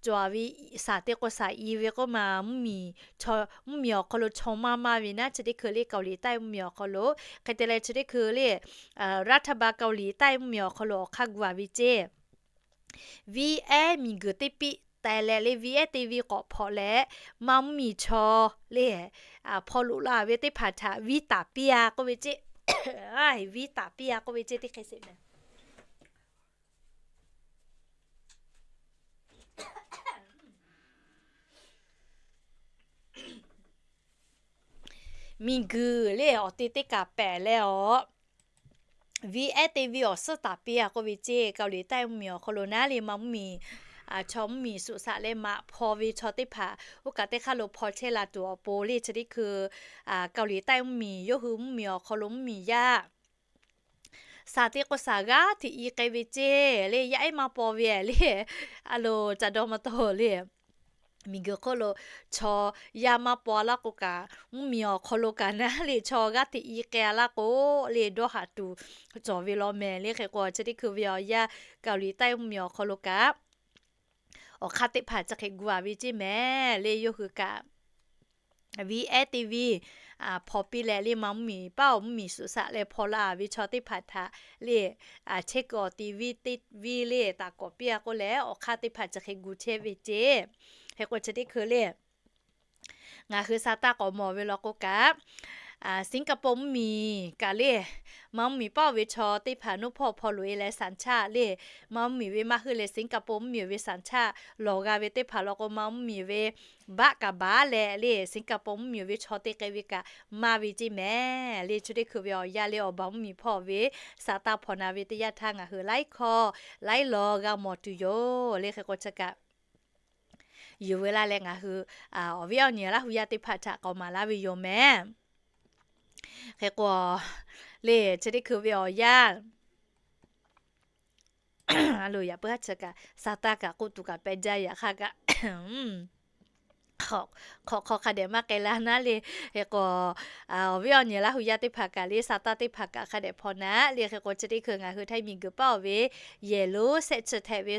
cawˬ ve saˍ teˇ k'o saˍ i ve k'oˆ ma mvuhˇmiˬ awˬ hk'aw lo chaw maˇ maˇ ve naˉ chi teˇ hkui le เกาหลีใต้ mvuhˇmiˬ awˬ hk'aw lo hk'e te leh chi teˇ hkui le รัฐบาลเกาหลีใต้ mvuhˇmiˬ awˬ hk'aw lo awˬ hk'aˇ gu a ve ceˇ viˉ ehˉ miˬguiˬ teˇ piˆ teh leh le viˉ ehˉ teˇ viˉ k'awꞈ hpaw leh maˇ mvuhˇmiˬ chaw le hpaw loꞈ la ve teˇ hpaˍ htaꞈ viˉ taˍ piˇ a k'oˆ ve ceˇ. Viˉ taˍ piˇ a k'oˆ ve ceˇ teˇ hk'e sheˍ mehˍ. Miˬguiˬ le awˬ te teˇ kaˬ pehˍ leh awˬ viˉ ehˉ teˇ viˉ awˬ suhˉ taˍ piˇ a k'oˆ ve ceˇ. เกาหลีใต้ mvuhˇmiˬ awˬ hk'aw lo naˉ le maˇ mvuhˇmiˬ chaw mvuhˇmiˬ suhˍ saꞈ leh maꞈ hpaw ve chaw teˇ hpaˍ oˇ kaꞈ teˇ hk'aˇ lo hpaw chehˇ la tuˬ awˬ pon le chi teˇ hkui Kaoˍliˍ taˆ mvuhˇmiˬ, yawˇ hui mvuhˇmiˬ awˬ hk'aw lo mvuhˇmiˬ yaˇ Saˍ te k'o saˍ g'aˇ hteꞈ i k'ai ve ceˇ le, yaˇ ehˉ maˇ paw ve le. A loˍ, ca dawˇ maˇ tawˇ le. Miˬguiˬ hk'oˆ lo chaw yaˇ maˇ paw laˇ k'o kaꞈ, mvuhˇmiˬ awˬ hk'aw lo kaꞈ naˉ le chaw g'aˇ hteꞈ i k'ai laˇ k'o le, dawˇ haˍ tuˬ cawˬ ve law mehˍ le. Hk'e k'o chi teˇ hkui ve awˬ yanˇ Kaoˍliˍ taˆ mvuhˇmiˬ awˬ hk'aw lo kaꞈ awˬ hk'aˇ teˇ hpaˍ chi hk'e gu a ve ceˇ mehˍ le. Yawˇ hui kaꞈ V S T V hpaw piˇ leh le, maˇ mvuhˇmiˬ paˉ awˬ mvuhˇmiˬ suhˍ saꞈ leh hpaw la ve chaw teˇ hpaˍ htaꞈ le, chehˇ kuiˬ awˬ ti viˇ teˇ viˇ le taˍ kawꞈ piˇ a k'oˆ leh, awˬ hk'aˇ teˇ hpaˍ chi hk'e gu chehˇ ve ceˇ. Hk'e k'o chi teˇ hkui le ngaˬ hui sa taˇ k'awꞈ mawˬ ve law k'o kaꞈ, Singapore mvuhˇmiˬ kaꞈ le, maˇ mvuhˇmiˬ paˉ ve chaw teˇ hpaˍ nuˇ hpawˇ hpaw loꞈ e leh สัญชาติ le, maˇ mvuhˇmiˬ ve maˇ heuˆ leh Singapore mvuhˇmiˬ ve สัญชาติ lawˬ g'a ve teˇ hpaˍ law k'o, maˇ mvuhˇmiˬ ve baˆ kaꞈ baˬ leh le, Singapore mvuhˇmiˬ ve chaw te k'ai ve kaꞈ maˇ ve ceˇ mehˍ le. Chi teˇ hkui ve awˬ yanˇ le, awˬ baˬ mvuhˇmiˬ hpawˇ ve sa taˇ hpaw na ve teˇ yanˇ htaˇ ngaˬ hui laiˉ hkawˇ laiˉ law g'a mawˬ tuˬ yoˬ le. Hk'e k'o chi kaꞈ yuˬ veu laˇ leh ngaˬ hui awˬ viˉ awˬ nyi Laˇ hu yaˇ teˇ hpaˍ htaꞈ k'awꞈ maˍ laˇ ve yoˬ mehˍ. Hk'e k'o le chi teˇ hkui ve awˬ yanˇ a loˍ, yaꞈ puiˉ haˉ chi kaꞈ sa taˇ kaꞈ k'oˆ tuˬ kaꞈ pehˬ jaˇ, yaꞈ hk'aˇ kaꞈ hk'awꞈ hk'aw hk'a dehꞈ maˇ k'ai la naˉ le. Hk'e k'o awˬ viˉ awˬ nyi Laˇ hu yaˇ teˇ hpaˍ kaꞈ le sa taˇ teˇ hpaˍ kaꞈ hk'a dehꞈ hpaw naˉ le. Hk'e k'o chi teˇ hkui ngaˬ hui Htaiˇ miˬguiˬ paˉ oˬ ve yehˬ lonˉ shehˆ chi htehꞈ ve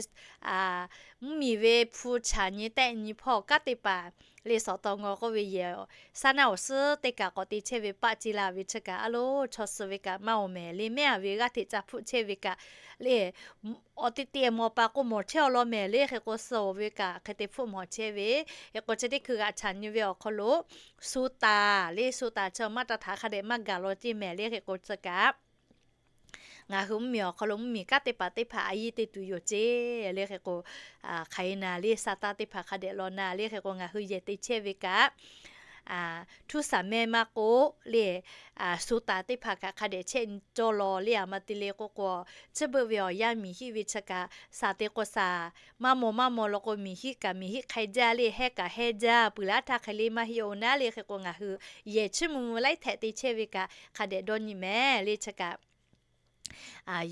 mvuhˇmiˬ ve hpu chaꞈ nyi tehˆ nyi hpawˇ kanˉ teˇ hpaˍ le, suhˍ taw ngaw k'oˆ ve yehˬ saˉ naˆ awˬ suhˉ teˇ kaꞈ k'awꞈ te chehˇ ve paˆ ce la ve chi kaꞈ a loˍ, chaw suh ve kaꞈ maˇ oˬ mehˍ le. Mehˉ a ve g'aˇ hteꞈ ca hpfuhˆ chehˇ ve kaꞈ le, awˬ te te mawˬ paˍ k'o mawˬ chehˇ awˬ lawn mehˍ le. Hk'e k'o suh oˬ ve kaꞈ hk'e te hpfuhˆ mawˬ chehˇ ve. Hk'e k'o chi teˇ hkui g'aꞈ chaꞈ nyi ve awˬ hk'aw lo โซตา le, โซตา chi maˇ taˍ htaꞈ hk'a dehꞈ maˇ gaˬ law ceˇ mehˍ le. Hk'e k'o chi kaꞈ ngaˬ hui mvuhˇmiˬ awˬ hk'aw lo mvuhˇmiˬ kanˉ teˇ hpaˍ teˇ hpaˍ a yiˇ te tuˬ yoˬ ceˇ le. Hk'e k'o hk'aˬ hk'e na le sa taˇ teˇ hpaˍ hk'a dehꞈ law na le. Hk'e k'o ngaˬ hui yehˬ te chehˇ ve kaꞈ โซตา maˇ k'oˆ le, โซตา teˇ hpaˍ kaꞈ hk'a dehꞈ chehˇ cawˇ law le. A ma te le k'o k'o, chi beuꞈ ve awˬ yanˇ miˬ hiˆ ve chi kaꞈ saˍ te k'o saˍ maˇ maw maˇ maw law k'o, miˬ hiˆ kaꞈ miˬ hiˆ hk'ai jaˇ le, hehˇ kaꞈ hehˇ jaˇ, peuˬ laˇ htaˇ hk'e le maˇ heˆ oˬ naˉ le. Hk'e k'o ngaˬ hui yehˬ chiˇ mvuh mvuh laiˉ htehꞈ te chehˇ ve kaꞈ hk'a dehꞈ dawˇ nyi mehˍ le chi kaꞈ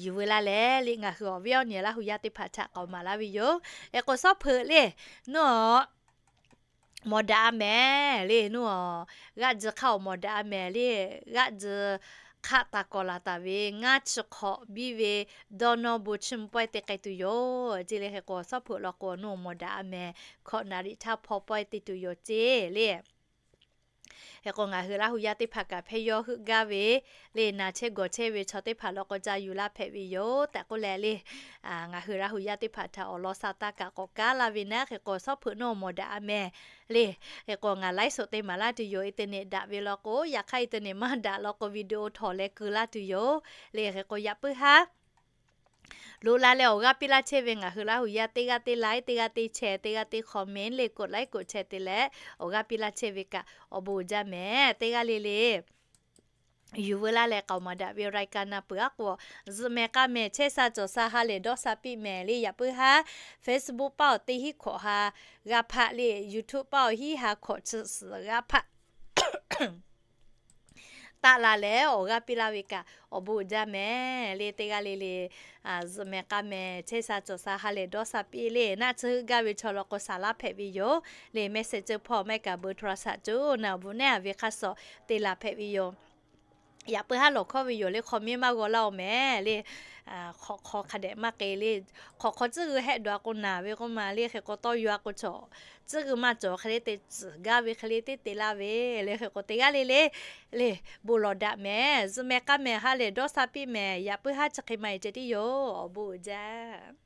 yuˬ veu laˇ leh le, ngaˬ hui awˬ viˉ awˬ nyi Laˇ hu yaˇ teˇ hpaˍ htaꞈ k'awꞈ maˍ laˇ ve yoˬ. Hk'e k'o suhˉ hpeuꞈ le, nuˇ awˬ mawˬ daꞈ a mehˍ le, nuˇ awˬ g'aˆ ji hk'aˇ awˬ mawˬ daꞈ a mehˍ le, g'aˆ ji hk'aˆ taˍ kawꞈ laˬ taˍ ve ngaˇ chi hk'awꞈ biˇ ve dawˇ nawˇ bon chiˇ mvuh pawehˇ te k'ai tuˬ yoˬ ceˇ le. Hk'e k'o suhˉ hpeuꞈ law k'o nuˇ awˬ mawˬ daꞈ a mehˍ, hkawꞈ naˍ riˍ htaˇ hpaw pawehˇ te tuˬ yoˬ ceˇ le. Hk'e k'o ngaˬ hui Laˇ hu yaˇ teˇ hpaˍ kaꞈ hpehˇ yawˇ heuˆ gaˇ ve le, na chehˇ gawˬ chehˇ ve chaw teˇ hpaˍ law k'o ca yuˬ laˇ hpehꞈ ve yoˬ tehꞈ k'oˆ leh le, ngaˬ hui Laˇ hu yaˇ teˇ hpaˍ htaꞈ awˬ lawn sa taˇ kaꞈ k'awꞈ kaˉ laˇ ve naˉ. Hk'e k'o suhˉ hpeuꞈ nuˇ awˬ mawˬ daꞈ a mehˍ le. Hk'e k'o ngaˬ ไลฟ์สด te maˍ laˇ tuˬ yoˬ. Internet daꞈ ve law k'o, yaꞈ hk'aˇ internet maˇ daꞈ law k'o video taw leh keu laˇ tuˬ yoˬ le. Hk'e k'o yaꞈ puiˉ haˉ loꞈ la leh awˬ g'aˇ piˇ laˇ chehˇ ve ngaˬ hui Laˇ hu yaˇ teˇ g'aˇ teˇ like, teˇ g'aˇ teˇ share, teˇ g'aˇ teˇ comment le, กดไลค์ กดแชร์ te leh awˬ g'aˇ piˇ laˇ chehˇ ve kaꞈ awˬ bon uiˍ jaˇ mehˍ. Teˇ g'aˇ le le yuˬ veu laˇ leh k'aoˍ maˍ daꞈ ve รายการ na peuˬ aˉ k'o, zuhꞈ mehˍ k'a mehˍ chehˇ sha cawˬ sha ha lehˬ dawˇ sha piˇ mehˍ le. Yaꞈ puiˉ haˉ Facebook paˇ awˬ teˇ hinˉ hkawꞈ ha g'a hpaˆ le, YouTube paˇ awˬ hinˉ ha hkawꞈ chi suhˍ g'a hpaˆ taˆ la leh awˬ g'aˇ piˇ laˇ ve kaꞈ awˬ bon uiˍ jaˇ mehˍ le. Teˇ g'aˇ le le zuhꞈ mehˍ k'a mehˍ chehˇ sha cawˬ sha ha lehˬ dawˇ sha piˇ le. Naˆ tsuhˇ heuˆ gaˇ ve chaw law k'o saˍ laˇ hpehꞈ ve yoˬ le. Messenger hpawˇ maˇ heˆ kaꞈ เบอร์โทรศัพท์ coˬ naˬ awˬ bon neˉ a ve hk'aˇ suh te laˬ hpehꞈ ve yoˬ. Yaꞈ puiˉ haˉ lawˬ hkawˇ ve yoˬ le, comment maˇ g'aw laˇ oˬ mehˍ le. Hk'awꞈ hk'aw hk'a dehꞈ maˇ k'e le. Hk'awꞈ hk'aw tcuhˉ g'uiˬ hehˆ dawˬ a k'o naˬ ve k'oˆ ma le. Hk'e k'o tawˇ yaw a k'o cawˬ, tcuhˉ g'uiˬ maˇ cawˬ hk'e le te tcuhˍ gaˇ ve hk'e le te te laˇ ve le. Hk'e k'o teˇ g'aˇ le le le bon lawˬ daꞈ mehˍ. Zuhꞈ mehˍ k'a mehˍ ha lehˬ dawˇ sha piˇ mehˍ. Yaꞈ puiˉ haˉ chi hk'e ma e ceh tiˉ yoˬ. Awˬ bon uiˍ jaˇ